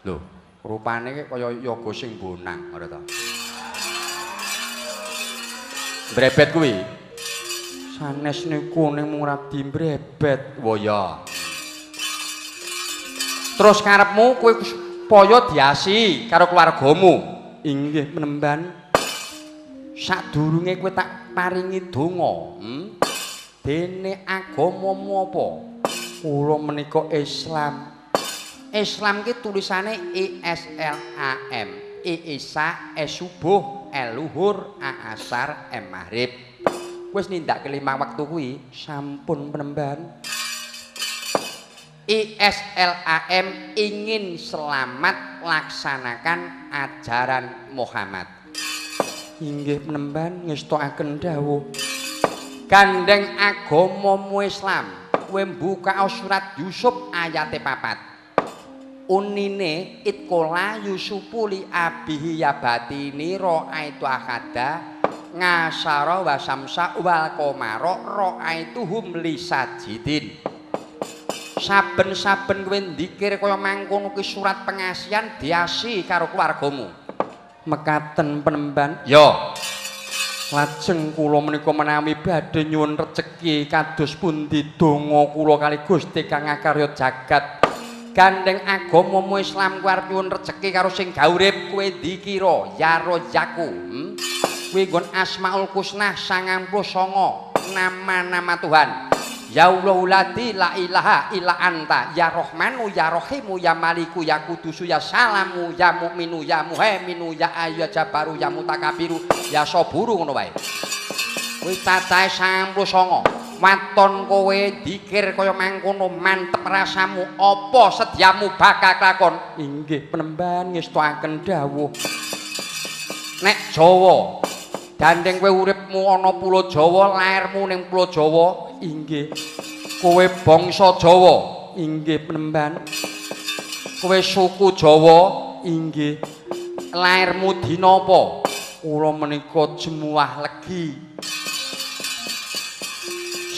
Lho, rupane kaya yoga sing bonang, ora ta? Brebet kuwi. Sanes niku ning mung radi brebet. Wo ya. Terus karepmu kowe supaya diasi karo keluargamu. Inggih penemban. Sadurunge kowe tak paringi donga, Dene agamamu apa? Kula menika Islam. Islam ki tulisane I S L A M. I Isa, S subuh, L luhur, A asar, M maghrib. Wis nindakake lima wektu kuwi sampun penemban. I S L A M ingin selamat laksanakan ajaran Muhammad. Inggih penemban ngestokaken dawuh. Gandeng agamamu Islam, kowe mbuka surat Yusuf ayate 4. Unine itkola Yusufu li abihi yabatini ra'aitu ahada ngasara wa samsa wal qamara ra'aituhum lisajidin. Saben-saben kowe ndikir kaya mangkono ki surat pengasihan diasi karo keluargamu. Mekaten penemban. Ya. Lajeng kula menika menawi badhe nyuwun rejeki kados pundi donga kula kali Gusti kang ngakarya jagat. Gandeng agamamu Islam kuwi arep nyuwun rejeki karo sing gaurip kowe dikira ya rojaku. Kuwi nggon Asmaul Husna 99 nama-nama Tuhan. Ya Allahu ladzi la ilaha illa anta ya Rahmanu ya Rahimu ya Maliku ya Kudusu ya Salamu ya Mukminu ya Muhaiminu ya Ayyu ya Jabaru ya Mutakabiru ya Saburu ngono wae. Kuwi cacahe 99. Waton kowe dikir kaya mangkono mantep rasamu apa sedyamu bakal kelakon. Inggih penemban ngestokaken dawuh. Nek Jawa gandeng kowe uripmu ana pulo Jawa, lairmu ning pulo Jawa, inggih. Kowe bangsa Jawa, inggih penemban. Kowe suku Jawa, inggih. Lairmu dina apa? Kula menika Jemuah Legi.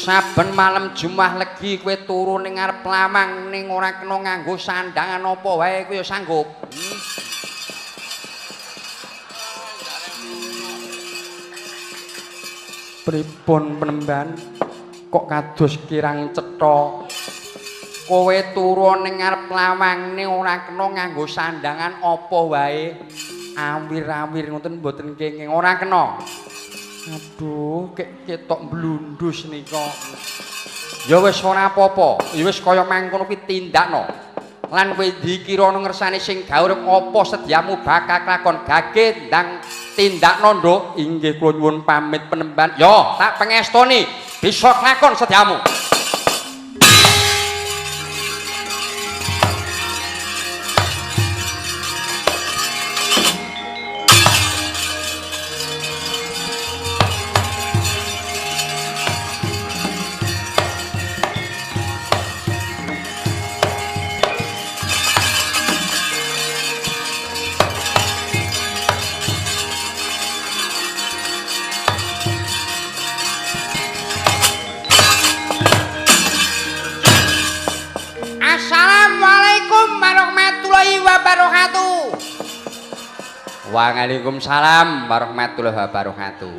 Saben malam Jemuah Legi kowe turu ning ngarep lawang ning ora kena nganggo sandangan apa wae kowe ya sanggup. Pripun penemban kok kados kirang cetha? Kowe turu ning ngarep lawangne ora kena nganggo sandangan apa wae. Awir-awir ngoten mboten kenging ora kena. Aduh, kek ketok mblundus nika. Ya wis ora apa-apa, ya wis kaya mangkono kuwi tindakno. Lan kowe dikira ana ngersane sing gawe urip apa sediamu bakal kelakon gage ndang tindakno, Nduk. Inggih kula nyuwun pamit penemban. Yo, tak pengestoni bisa kelakon sediamu. Assalamualaikum warahmatullahi wabarakatuh. Waalaikumsalam warahmatullahi wabarakatuh.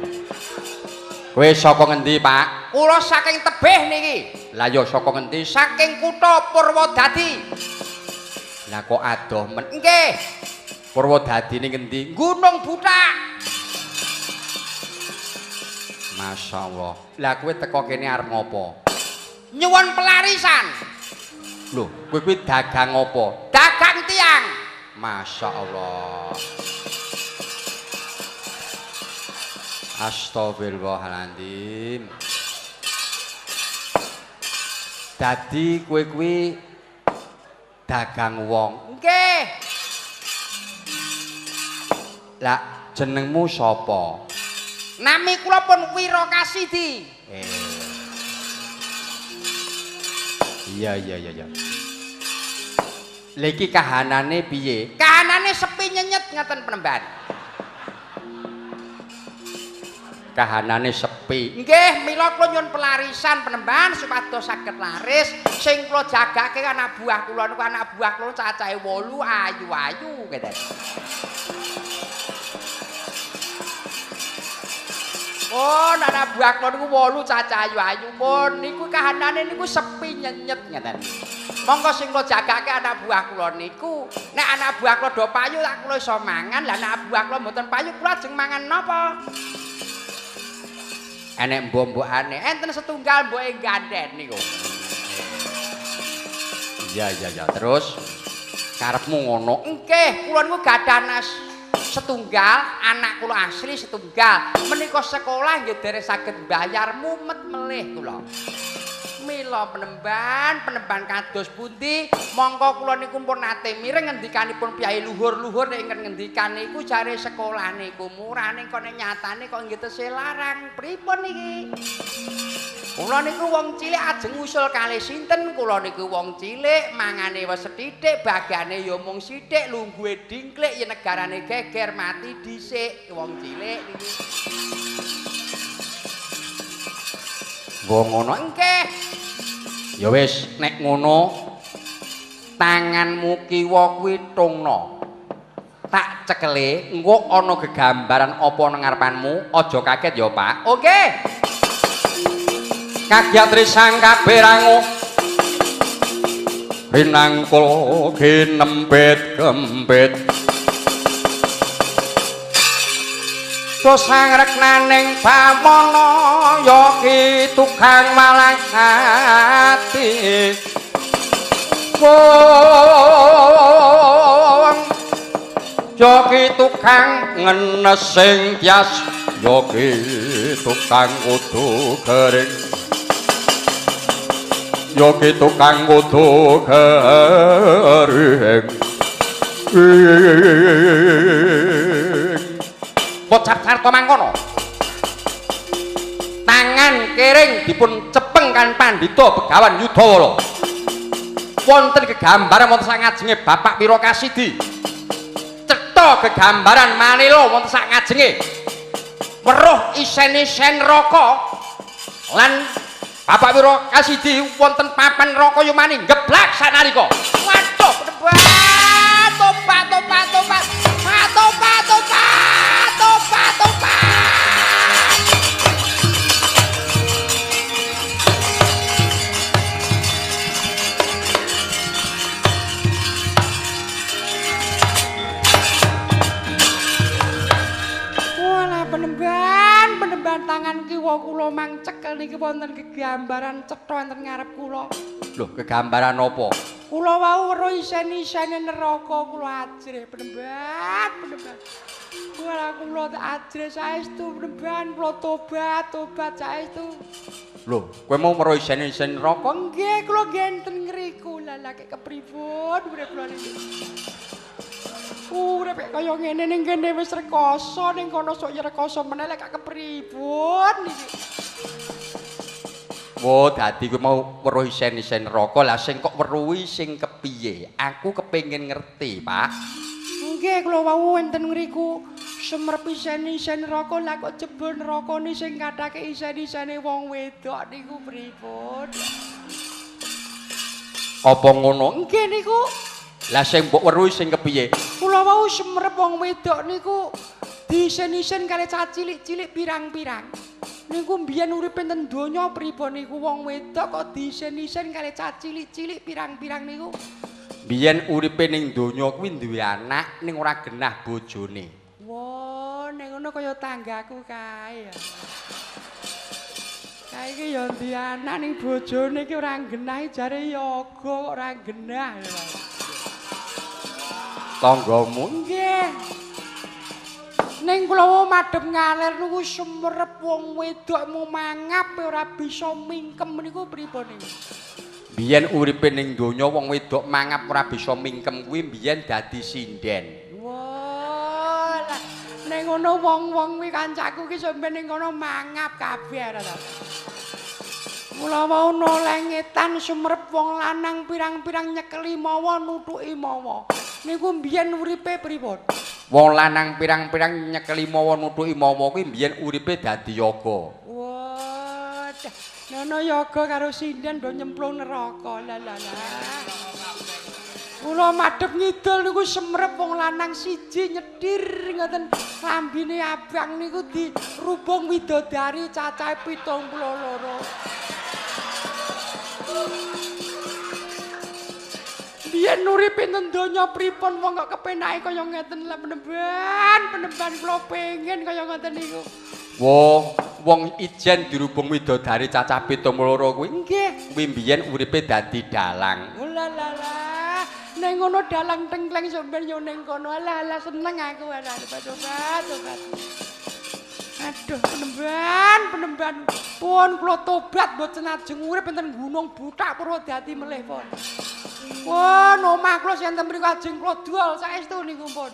Kowe saka ngendi, Pak? Kula saking tebih niki. Lah ya saka ngendi? Saking kutha Purwodadi. Lah kok adoh men? Nggih. Purwodadi ning ngendi? Gunung Butak. Masyaallah. Lah kowe teko kene arep ngopo? Nyuwun pelarisan. Lho, kowe kuwi dagang apa? Dagang tiang. Masyaallah. Astagfirullahaladzim. Dadi kowe kuwi dagang wong. Nggih. Lah jenengmu sapa? Nami kula pun Wirakasidi. Iya iya iya iya. Lha iki kahanane piye? Kahanane sepi nyenyet ngaten penemban. Kahanane sepi. Nggih, mila kula nyuwun pelarisan penemban supados saged laris. Sing kula jagake anak buah kula niku anak buah kula cacahe 8 ayu-ayu ngeten. Oh, anak buah kula niku 8 cacah ayu-ayu pun niku kahanane niku sepi nyenyet ngeten. Monggo sing kula jagake anak buah kula niku, nek anak buah kula do payu tak kula iso mangan, lah anak buah kula mboten payu kula ajeng mangan napa? Enek mbok-mbokane, enten setunggal mboke gandhen niku. Iya iya iya, terus karepmu ngono? Nggih, kula niku gadah nas setunggal, anak kula asli setunggal. Menika sekolah nggih dereng saged bayar mumet melih kula. Mila penemban, penemban kados pundi? Mongko kula niku pun nate mireng ngendikanipun piyai luhur-luhur nek ingkang ngendikan niku jare sekolah niku murah ning kok nek nyatane kok nggih tesih larang. Pripun niki? Kula niku wong cilik ajeng usul kalih sinten? Kula niku wong cilik mangane wis sethithik, bagane ya mung sithik, lungguhe dingklik yen negarane geger mati dhisik wong cilik niki. Nggo ngono? Nggih. Ya wis nek ngono tanganmu kiwa kuwi tungno. Tak cekele engko ana gegambaran apa nang ngarepanmu, aja kaget ya, Pak. Oke. Kagyat risang kaberangu rinangkul ginempit gempit dosang reknaning bamono ya ki tukang malang ati wong ya ki tukang ngenes sing tias ya ki tukang kudu gering ya ki tukang kudu gering. Bocah sarta mangkono tangan kering dipun cepeng kan pandhita Begawan Yudawala wonten gegambaran wonten sangajenge Bapak Wirakasidi cetha gegambaran manela wonten sangajenge weruh isen-isen neraka lan Bapak Wirakasidi wonten papan neraka yumani geblak sanalika. Waduh, tobat tobat tobat tobat tobat tobat tobat tobat. penemban tangan kiwa kula mang cekel niki wonten gegambaran cetha enten ngarep kula. Lho, gegambaran apa? Kula wau weruh isen-isene neraka kula ajrih penemban, penemban. Kula kula tak ajrih saestu penemban, kula tobat, tobat saestu. Lho, kowe mau weruh isen-isen neraka? Nggih, kula ngenten ngriku. Lah lah kek kepripun urip kula niki. Urip kaya ngene ning kene wis rekoso, ning kono sok ya rekoso meneh lek kepripun iki. Wo, dadi kowe mau weruh isen-isen neraka. Lah sing kok weruhi sing kepiye? Aku kepengin ngerti, Pak. Nggih, kula wau enten ngriku semerep isen-isen neraka. Lah kok jebul nerakane sing kathake isen-isene wong wedok niku pripun? Apa ngono? Nggih niku. Lah sing mbok weruhi sing kepiye? Kula wau semerep wong wedok niku diisen-isen kali cah cilik-cilik pirang-pirang. Niku mbiyen uripe ten donya pripun niku wong wedok kok diisen-isen kali cah cilik-cilik pirang-pirang niku? Mbiyen uripe ning donya kuwi duwe anak ning ora genah bojone. Wah, ning ngono kaya tanggaku kae ya. Kae iki ya duwe anak ning bojone iki ora genah jare yoga kok ora genah ya. Tanggamu? Nggih. Ning kula wau madhep ngaler niku sumerep wong wedok mu mangap ora bisa mingkem niku pripun niku? Biyen uripe ning donya wong wedok mangap ora bisa mingkem kuwi biyen dadi sinden. Wah, lah ning ngono wong-wong kuwi kancaku ki sampe ning kono mangap kabeh ta. Mula wau noleh ngetan sumerep wong lanang pirang-pirang nyekeli mawa nutuki mawa. Niku mbiyen uripe pripun? Wong lanang pirang-pirang nyekeli mawa nutuki mawa kuwi mbiyen uripe dadi yoga. Wah, nono yoga karo sinden do nyemplung neraka. Lah lah lah. Kula madhep ngidul niku semerep wong lanang siji nyedir ngoten lambine abang niku dirubung widodari cacahe 72. Biyen uripe nang donya pripun wong kok kepenake kaya ngeten lah penemban, penemban kula pengen kaya ngoten niku. Wah, wong ijen dirubung widodari cacah 72 kuwi. Nggih. Kuwi mbiyen uripe dadi dalang. Lah lah lah. Ning ngono dalang tengkleng sampeyan yo ning kono. Alah alah seneng aku alah tobat tobat. Aduh penemban, penemban. Pun kula tobat mboten ajeng urip enten Gunung Buthak Purwodadi melih pun. Pun omah kula sing enten mriku ajeng kula dol saestu niku pun.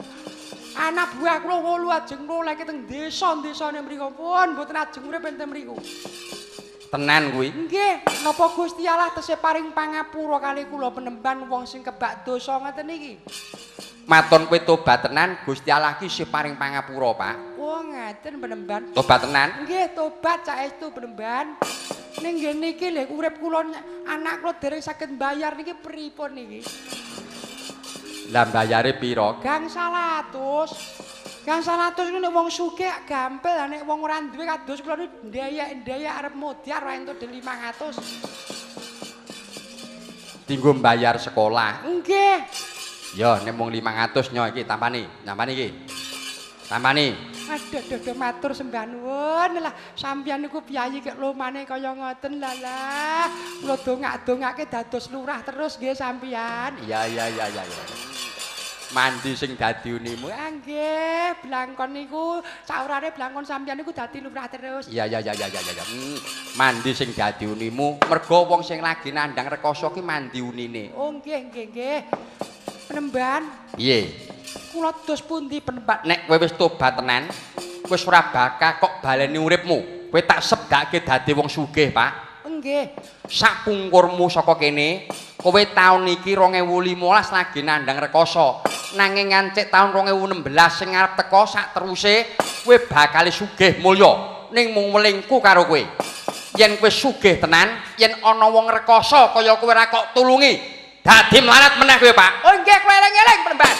Anak buah kula 8 ajeng kula leke teng desa-desane mriku pun mboten ajeng urip enten mriku. Tenan kuwi? Nggih, napa Gusti Allah tesih paring pangapura kali kula penemban wong sing kebak dosa ngeten iki? Maton kowe tobat tenan, Gusti Allah ki isih paring pangapura, Pak. Oh, ngaten penemban. Tobat tenan? Nggih, tobat saestu penemban. Ning ngene iki lho urip kula anak kula dereng saged mbayar niki pripun niki? Lah mbayare pira? Gangsal atus. Gangsal atus niku nek wong sugih gampil, lah nek wong ora duwe kados kula niku ndeyek-ndeyek arep modar ora entuk 500. Dinggo mbayar sekolah. Nggih. Ya nek mung 500 nyo iki tampani, tampani iki. Tampani. Aduh aduh matur sembah nuwun. Lah sampeyan niku piyayi kek lomane kaya ngoten lah lah. Kula dongak-dongake dados lurah terus nggih sampeyan. Iya iya iya iya. Mandi sing dadi unimu. Ah nggih, blangkon niku saurane blangkon sampeyan niku dadi lurah terus. Iya iya iya iya iya. Mandi sing dadi unimu, mergo wong sing lagi nandhang rekoso ki mandi unine. Oh nggih nggih nggih. Penemban. Piye? Kula dos pundi penemban? Nek kowe wis tobat tenan, wis ora bakal kok baleni uripmu. Kowe tak sebdake dadi wong sugih, Pak. Nggih. Sapungkurmu saka kene, kowe taun iki 2015 lagi nandhang rekoso. Nanging ngancik taun 2016 sing arep teka sak teruse kowe bakal sugih mulya. Ning mung welingku karo kowe. Yen kowe sugih tenan, yen ana wong rekoso kaya kowe ora kok tulungi, dadi mlarat meneh kowe, Pak. Oh nggih, kowe eling-eling penemban.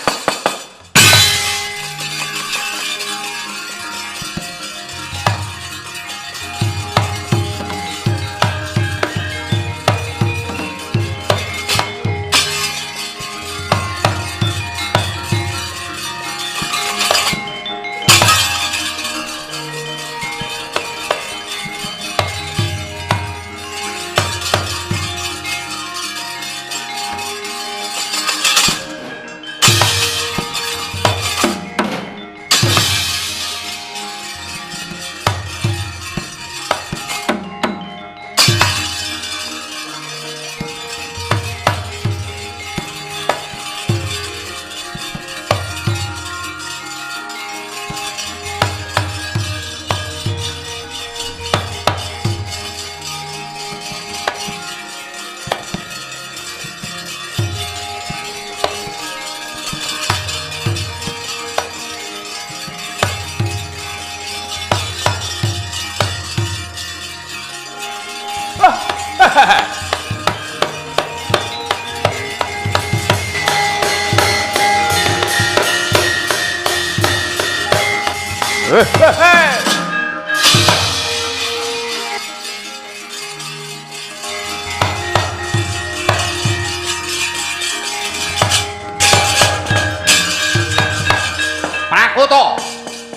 Prakoto,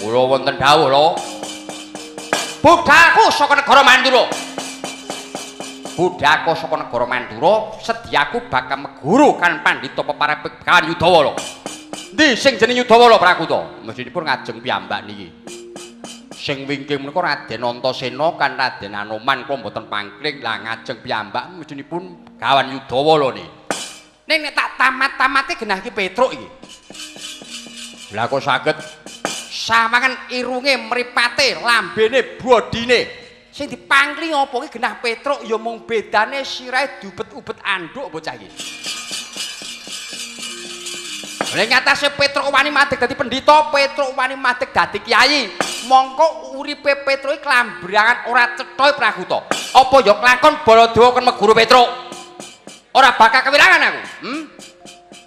kula wonten dawuh lho. Budhaku saka negara Mandura. Budhaku saka negara Mandura, sediaku bakal meguru kan pandhita peparep Begawan Yudawala. Endi sing jeneng Yudawala Prakoto? Mestinipun ngajeng piyambak niki. Sing wingking menika Raden Antasena kan Raden Anoman kula mboten pangkling. Lah ngajeng piyambak mestinipun Begawan Yudawala niki. Ning nek tak tamat-tamate genah iki Petruk iki. Lah kok saged sawangan irunge, mripate, lambene, bodine sing dipangkling apa iki genah Petruk ya mung bedane sirahe diubet-ubet anduk bocah iki. Lha ngatasé Petruk wani madeg dadi pendhita, Petruk wani madeg dadi kiai. Mongko uripe Petruk iki klambrangan ora cetha Prakuta. Apa ya klakon Baladewa kon meguru Petruk? Ora bakal kewirangan aku.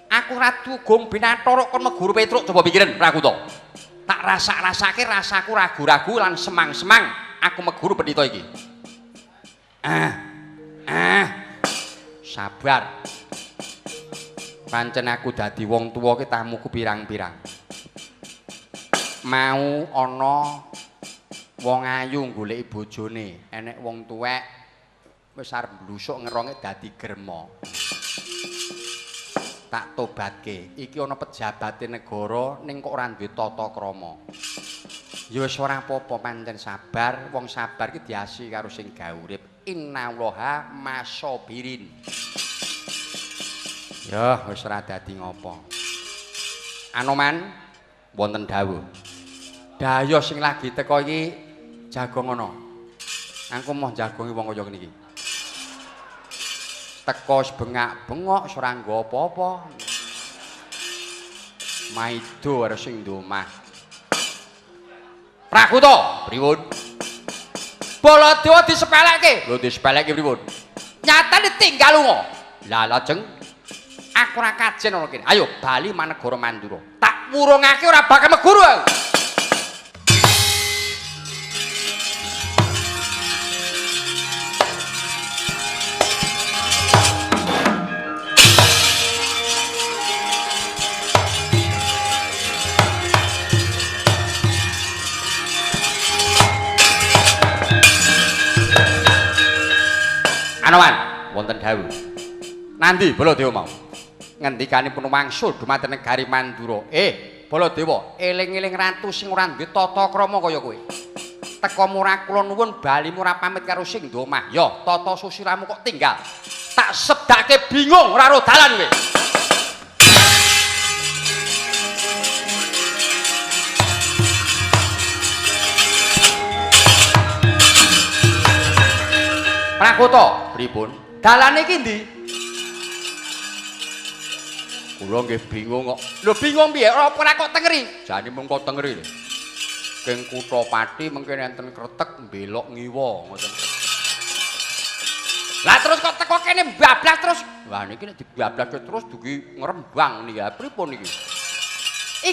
Aku Ratu Gong Binathara kon meguru Petruk, coba pikirin Prakuta. Tak rasa-rasake rasaku ragu-ragu lan semang-semang aku meguru pendhita iki. Sabar. Pancen aku dadi wong tuwa ki tamuku pirang-pirang. Mau ana wong ayu goleki bojone, enek wong tuwek wis arep blusuk ngeronge dadi germa. Tak tobatke, iki ana pejabate negara ning kok ora duwe tata krama. Ya wis ora apa-apa, pancen sabar, wong sabar ki diasi karo sing gawe urip. Innallaha masabirin. Ya wis ora dadi ngopo. Anoman wonten dawuh. Dayoh sing lagi teko iki jagong ana. Aku moh jagongi wong kaya ngene iki. Teko bengak-bengok ora nggo apa-apa. Maido karo sing nduk omah. Prakuta, pripun? Baladewa disepelekke. Lho disepelekke pripun? Nyatane tinggal lunga. Lah lajeng aku ora kajen ana kene. Ayo bali manegara Mandura. Tak wurungake ora bakal meguru aku. Anoman wonten dawuh. Nandi Baladewa mau? Ngendikanipun wangsul dumateng negari Mandura. Baladewa, eling-eling ratu sing ora duwe tata krama kaya kowe. Teka murah kula nuwun balimu ora pamit karo sing nduk omah. Ya, tata susilamu kok tinggal. Tak sedake bingung ora ro dalan kowe. Prakoto, pripun? Dalane iki ndi? Kula nggih bingung kok. Lho bingung piye? Ora ora kok tengeri. Jane mung kok tengeri lho. Keng kutha Pati mengke enten kretek mbelok ngiwa ngoten. Lah terus kok teko kene bablas terus. Wah niki nek dibablaske terus dugi ngrembang niki. Pripun niki?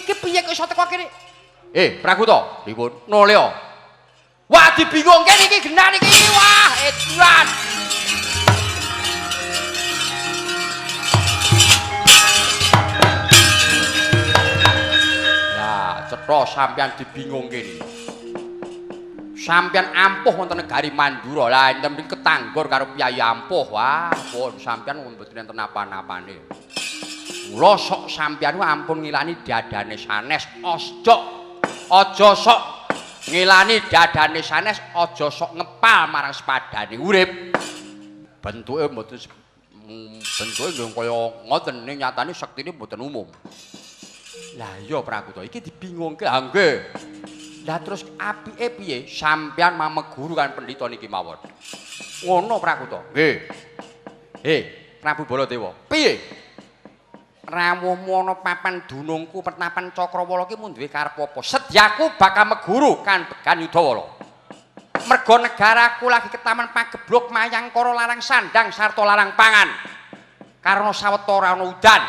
Iki piye kok iso teko kene? Prakoto, pripun? Noleo. Wah dibingungke niki genah niki. Wah, edan. Lah, cetha sampean dibingungke niki. Sampean ampuh wonten negari Mandura. Lah enten mriki ketanggor karo piyayi ampuh. Wah, pun sampean mboten enten napa-napane. Mula sok sampean ampun ngilani dadane sanes, ojo. Aja sok ngilani dadane sanes, aja sok ngepal marang sepadane urip. Bentuke mboten bentuke nggih kaya ngoten ning nyatane sektine mboten umum. Lah iya Prakuta, iki dibingungke. Ha nggih. Lah terus apike piye? Sampeyan mameguru kan pendhita niki mawon. Ngono Prakuta. Nggih. Prabu Baladewa, piye? Rawuhmu ana papan dunungku pertapan Cakrawala ki mung duwe karep apa? Sedyaku bakal meguru kan Began Yudawala. Merga negaraku lagi ketaman pagebluk mayangkara larang sandang sarta larang pangan. Karena sawetara ora ana udan.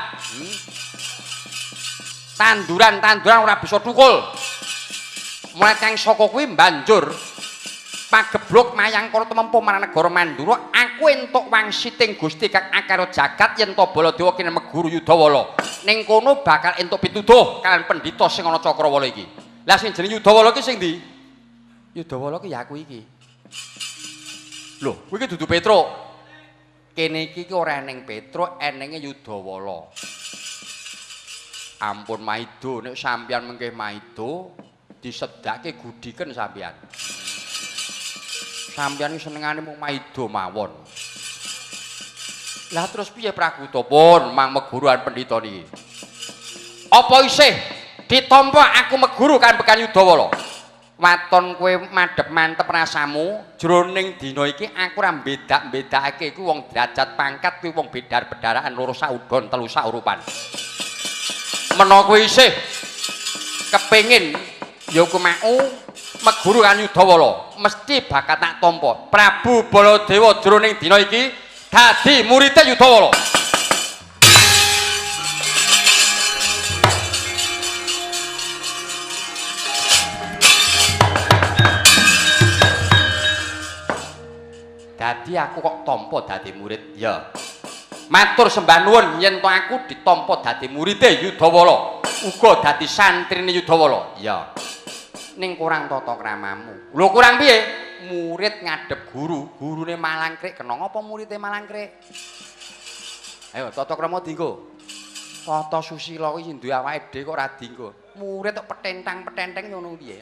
Tanduran-tanduran ora bisa thukul. Mulai kang saka kuwi banjur pagebluk mayangkara tumempuh marang negara Mandura, aku entuk wangsiting Gusti kang akara jagat yen to Baladewa kene meguru Yudawala. Ning kono bakal entuk pituduh kalian pendhita sing ana Cakrawala iki. Lah sing jenenge Yudawala iki sing ndi? Yudawala ki ya aku iki. Lho, kuwi iki dudu Petruk. Kene iki ora eneng Petruk, enenge Yudawala. Ampun maido, nek sampeyan mengke maido disedake gudiken sampeyan. Sampeyan iki senengane mung maido mawon. Lah terus piye Praguta pun mang meguruan pendhita niki? Apa isih ditampa aku meguru kan pekan Yudawala? Waton kowe madhep mantep rasamu, jroning dina iki aku ora mbedak-mbedakake kuwi wong derajat pangkat, kuwi wong bedar-bedaraan loro saudon telu saurupan. Menawa kowe isih kepengin ya ku mau meguru kan Yudawala, mesti bakal tak tampa. Prabu Baladewa jroning dina iki dadi muride Yudawala. Dadi aku kok tampa dadi murid ya. Matur sembah nuwun yen to aku ditampa dadi muride Yudawala, uga dadi santrine Yudawala. Ya. Ning kurang tata kramamu. Lho kurang piye? Murid ngadhep guru, gurune malangkrik, kena ngapa muride malangkrik? Ayo tata krama dienggo. Tata susila kuwi duwe awake dhewe kok ora dienggo. Murid kok petentang-petenteng ngono piye?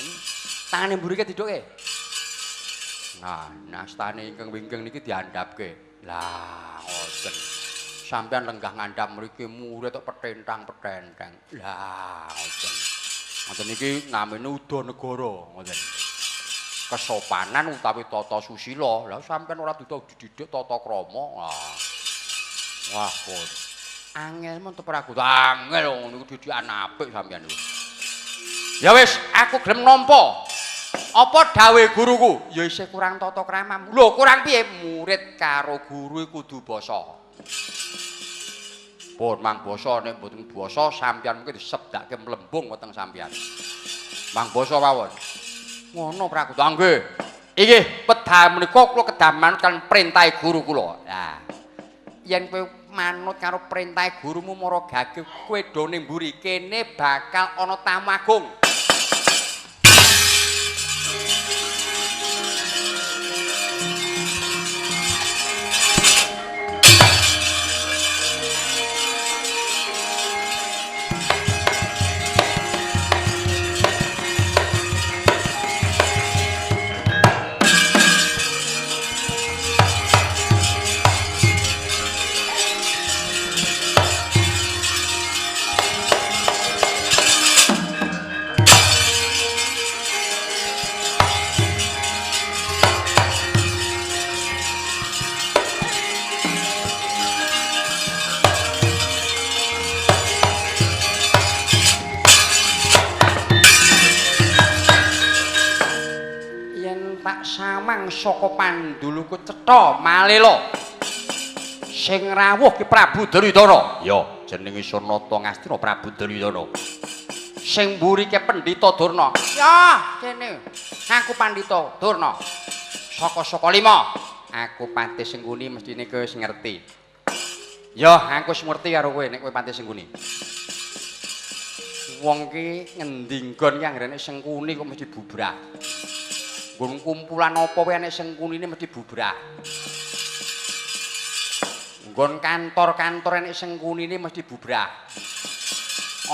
Tangane mburike didhuke. Nah, nastane ingkang wingking niki diandhapke. Lah, ngoten. Sampeyan lenggah ngandhap mriki murid kok petentang-petenteng. Lah, ngoten. Ngoten niki namine Udanegara, ngoten. Kesopanan utawi tata susila. Lah sampeyan ora dididik tata krama. Wah. Wah, pun. Angel men to Pragu. Angel ngono niku didikan apik sampeyan niku. Ya wis, aku gelem nampa. Apa dawuhe guruku? Ya isih kurang tata kramamu. Lho, kurang piye? Murid karo guru kudu basa. Pun mang basa, nek mboten basa sampeyan mungkin disebdake mlembung weteng sampeyan. Mang basa mawon. Ngono Pragu. Nggih. Inggih, wedal menika kula kedah manut kan perintahe guru kula. Lah, yen kowe manut karo perintahe gurumu mara gage kowe do ning mburi kene bakal ana tamu agung. Samang saka panduluku cetha malela sing rawuh ki Prabu Duryudana. Ya jenenge Surnata Ngastina Prabu Duryudana. Sing mburi ki Pendhita Durna. Ya kene aku Pandhita Durna saka-saka lima. Aku Patih Sengkuni mestine kowe wis ngerti. Ya aku wis ngerti karo kowe nek kowe Patih Sengkuni. Wong ki ngendi nggon ki anggere Sengkuni kok mesti bubrah. Nggon kumpulan apa wae nek Sengkunine mesti bubrah. Nggon kantor-kantor nek Sengkunine mesti bubrah.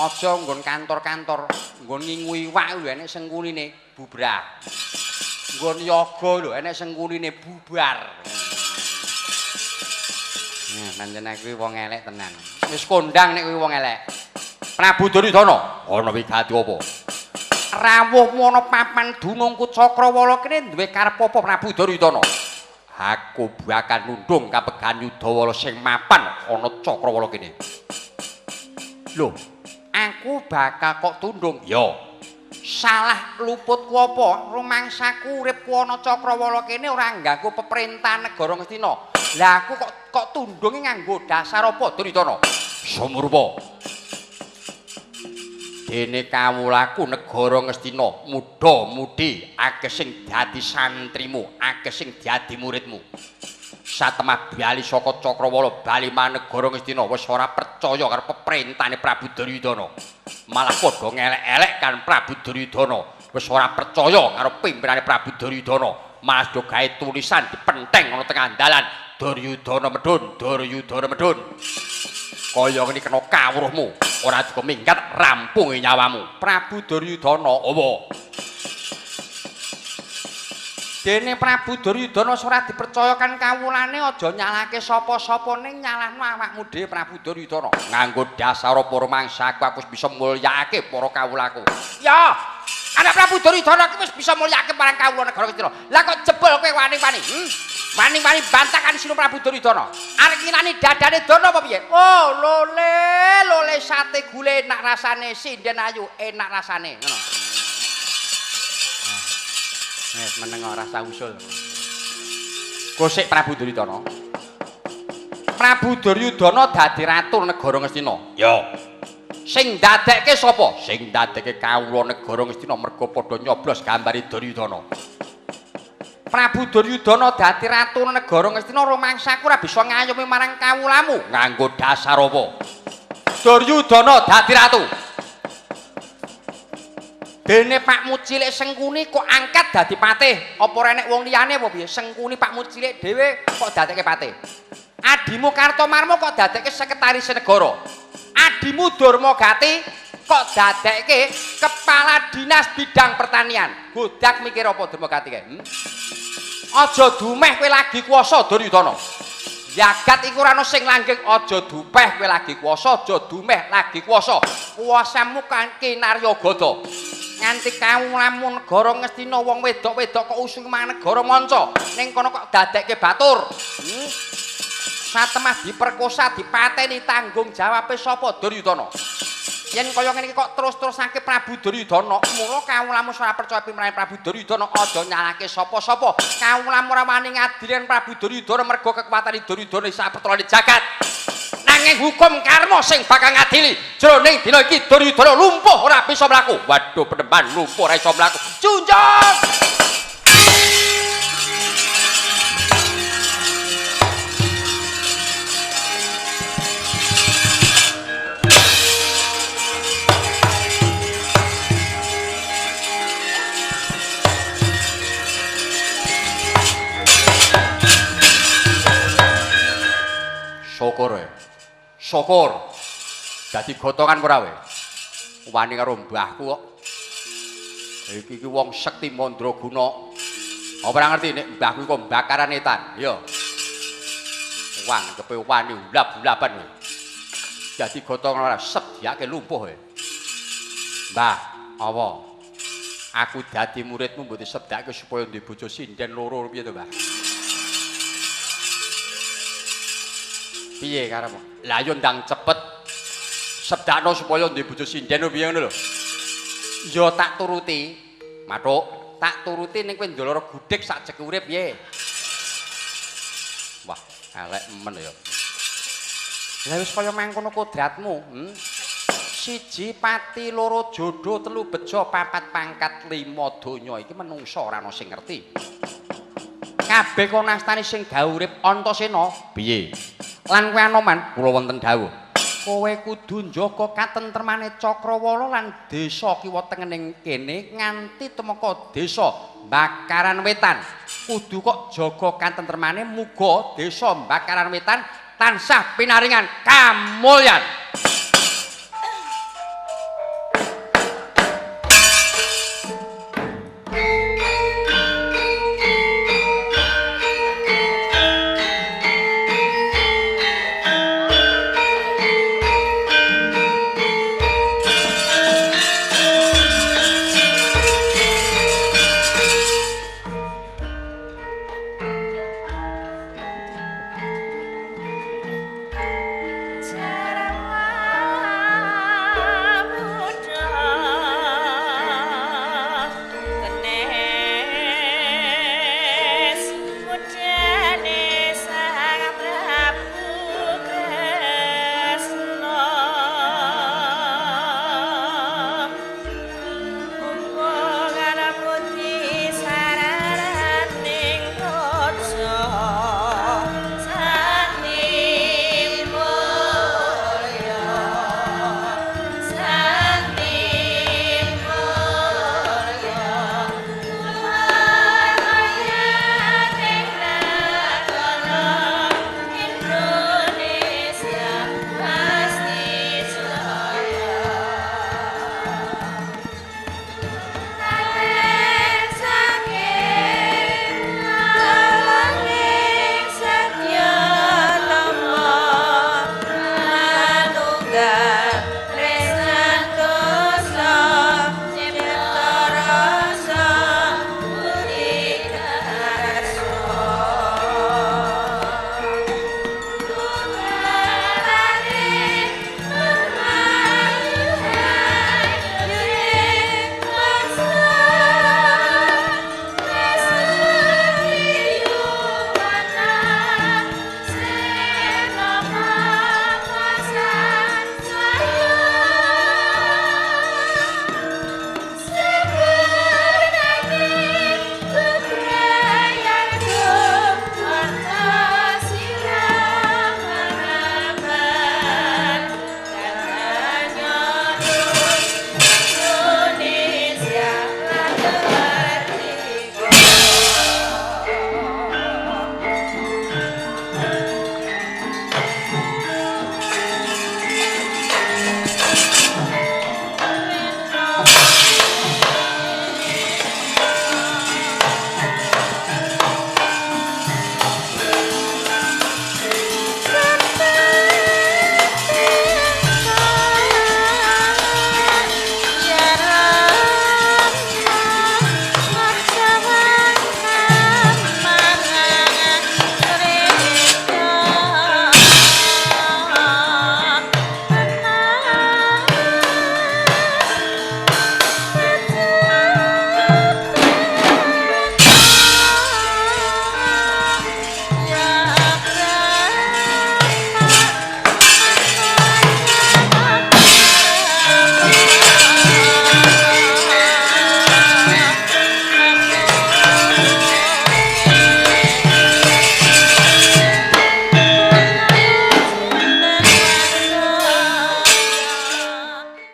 Aja nggon kantor-kantor, nggon ngingu iwak lho nek Sengkunine bubrah. Nggon yoga lho nek Sengkunine bubar. Nah, pancen aku wong elek tenan. Wis kondang nek kuwi wong elek. Prabu Duryudana, ana wigati apa? Rawuh ana papan dunungku Cakrawala kene duwe karep apa Prabu Duryudana? Aku bakal nundung kapegan Yudawala sing mapan ana Cakrawala kene. Lho, aku bakal kok tundung? Ya. Salah luputku apa? Rumangsaku uripku ana Cakrawala kene ora ngganggu peperintahan negara Ngastina. Lah aku kok tundunge nganggo dasar apa Duryudana? Sumrupa. Dene kawulaku negara Ngastina muda-mudi akeh sing dadi santrimu, akeh sing dadi muridmu. Satemah bali saka Cakrawala bali marang negara Ngastina wis ora percaya karo peperintahane Prabu Duryudana. Malah padha ngelek-elek kan Prabu Duryudana. Wis ora percaya karo pimpinane Prabu Duryudana. Malah do gawe tulisan dipenteng ana tengah dalan, Duryudana medhun, Duryudana medhun. Kaya ngene kena kawruhmu, ora cukup minggat rampunge nyawamu. Prabu Duryudana apa? Dene Prabu Duryudana ora dipercaya kan kawulane, aja nyalahke sapa-sapa ning nyalahno awakmu dhewe Prabu Duryudana. Nganggo dasar apa rumangsaku aku wis bisa mulyakake para kawulaku. Ya, anak Prabu Duryudana ki wis bisa mulyakake marang kawula negara Ngastina. Lah kok jebol kowe wani-wani? Wani-wani bantakan sira Prabu Duryudana. Arep ngilani dadane Durna apa piye? Oh, lole, lole sate gule enak rasane, sinden ayu enak rasane. Ngono. Wis meneng ora rasa usul. Kosik Prabu Duryudana. Prabu Duryudana dadi ratu negara Ngastina. Ya. Sing ndadekke sapa? Sing ndadekke kawula negara Ngastina mergo padha nyoblos gambare Duryudana. Prabu Duryudana dadi ratu negara Ngastina rumangsaku ora bisa ngayomi marang kawulamu. Nganggo dasar apa? Duryudana dadi ratu. Dene pakmu cilik Sengkuni kok angkat dadi patih? Apa ora enek wong liyane apa piye? Sengkuni pakmu cilik dhewe kok dadekke patih? Adimu Kartomarmo kok dadekke sekretaris negara? Adimu Durmagati kok dadekke kepala dinas bidang pertanian? Godak mikir apa Durmagati kae? Aja dumeh kowe lagi kuwasa Duryudana. Jagat iku ora ana sing langgeng, aja dupeh kowe lagi kuwasa, aja dumeh lagi kuwasa. Kuwasamu kan kinarya gada. Nganti kawulamu negara Ngastina wong wedok-wedok kok usung marang negara manca. Ning kono kok dadekke batur. Satemah diperkosa, dipateni, tanggung jawabe sapa Duryudana? Yen kaya ngene iki kok terus-terusake Prabu Duryudana, mula kawulamu ora percaya pimrane Prabu Duryudana, aja nyalahke sapa-sapa. Kawulamu ora wani ngadili Prabu Duryudana mergo kekuatane Duryudana sak pertolone jagat. Nanging hukum karma sing bakal ngadili jroning dina iki Duryudana lumpuh ora bisa mlaku. Waduh, penemban lumpuh ora iso mlaku. Junjung! Syukur ya. Syukur. Dadi gotongan ora kowe? Wani karo mbahku kok. Iki iki wong sekti mandraguna. Apa ora ngerti nek mbahku iku bakaran etan? Ya. Wang kepe wani ulap-ulapan kowe. Dadi gotongan ora sediake lumpuh kowe. Mbah, apa? Aku dadi muridmu mbok disedake supaya ndek bojo sinden loro piye to, Mbah? Piye karepmu? Lah yo ndang cepet sedakno supaya ndek bojo sinden piye ngono lho. Ya tak turuti. Mathuk, tak turuti ning kowe ndoloro gudhek sak jek urip piye? Wah, elek men ya. Lah wis kaya mangkono kodratmu, Siji pati, loro jodoh, telu bejo, papat pangkat, lima donya iki menungsa ora ana sing ngerti. Kabeh kono astane sing gawe urip Antasena. Piye? Lan kowe Anoman, kula wonten dawuh. Kowe kudu njaga katentremane Cakrawala lan desa kiwa tengening kene nganti tumeka desa Bakaran Wetan. Kudu kok jaga katentremane, muga desa Bakaran Wetan tansah pinaringan kamulyan.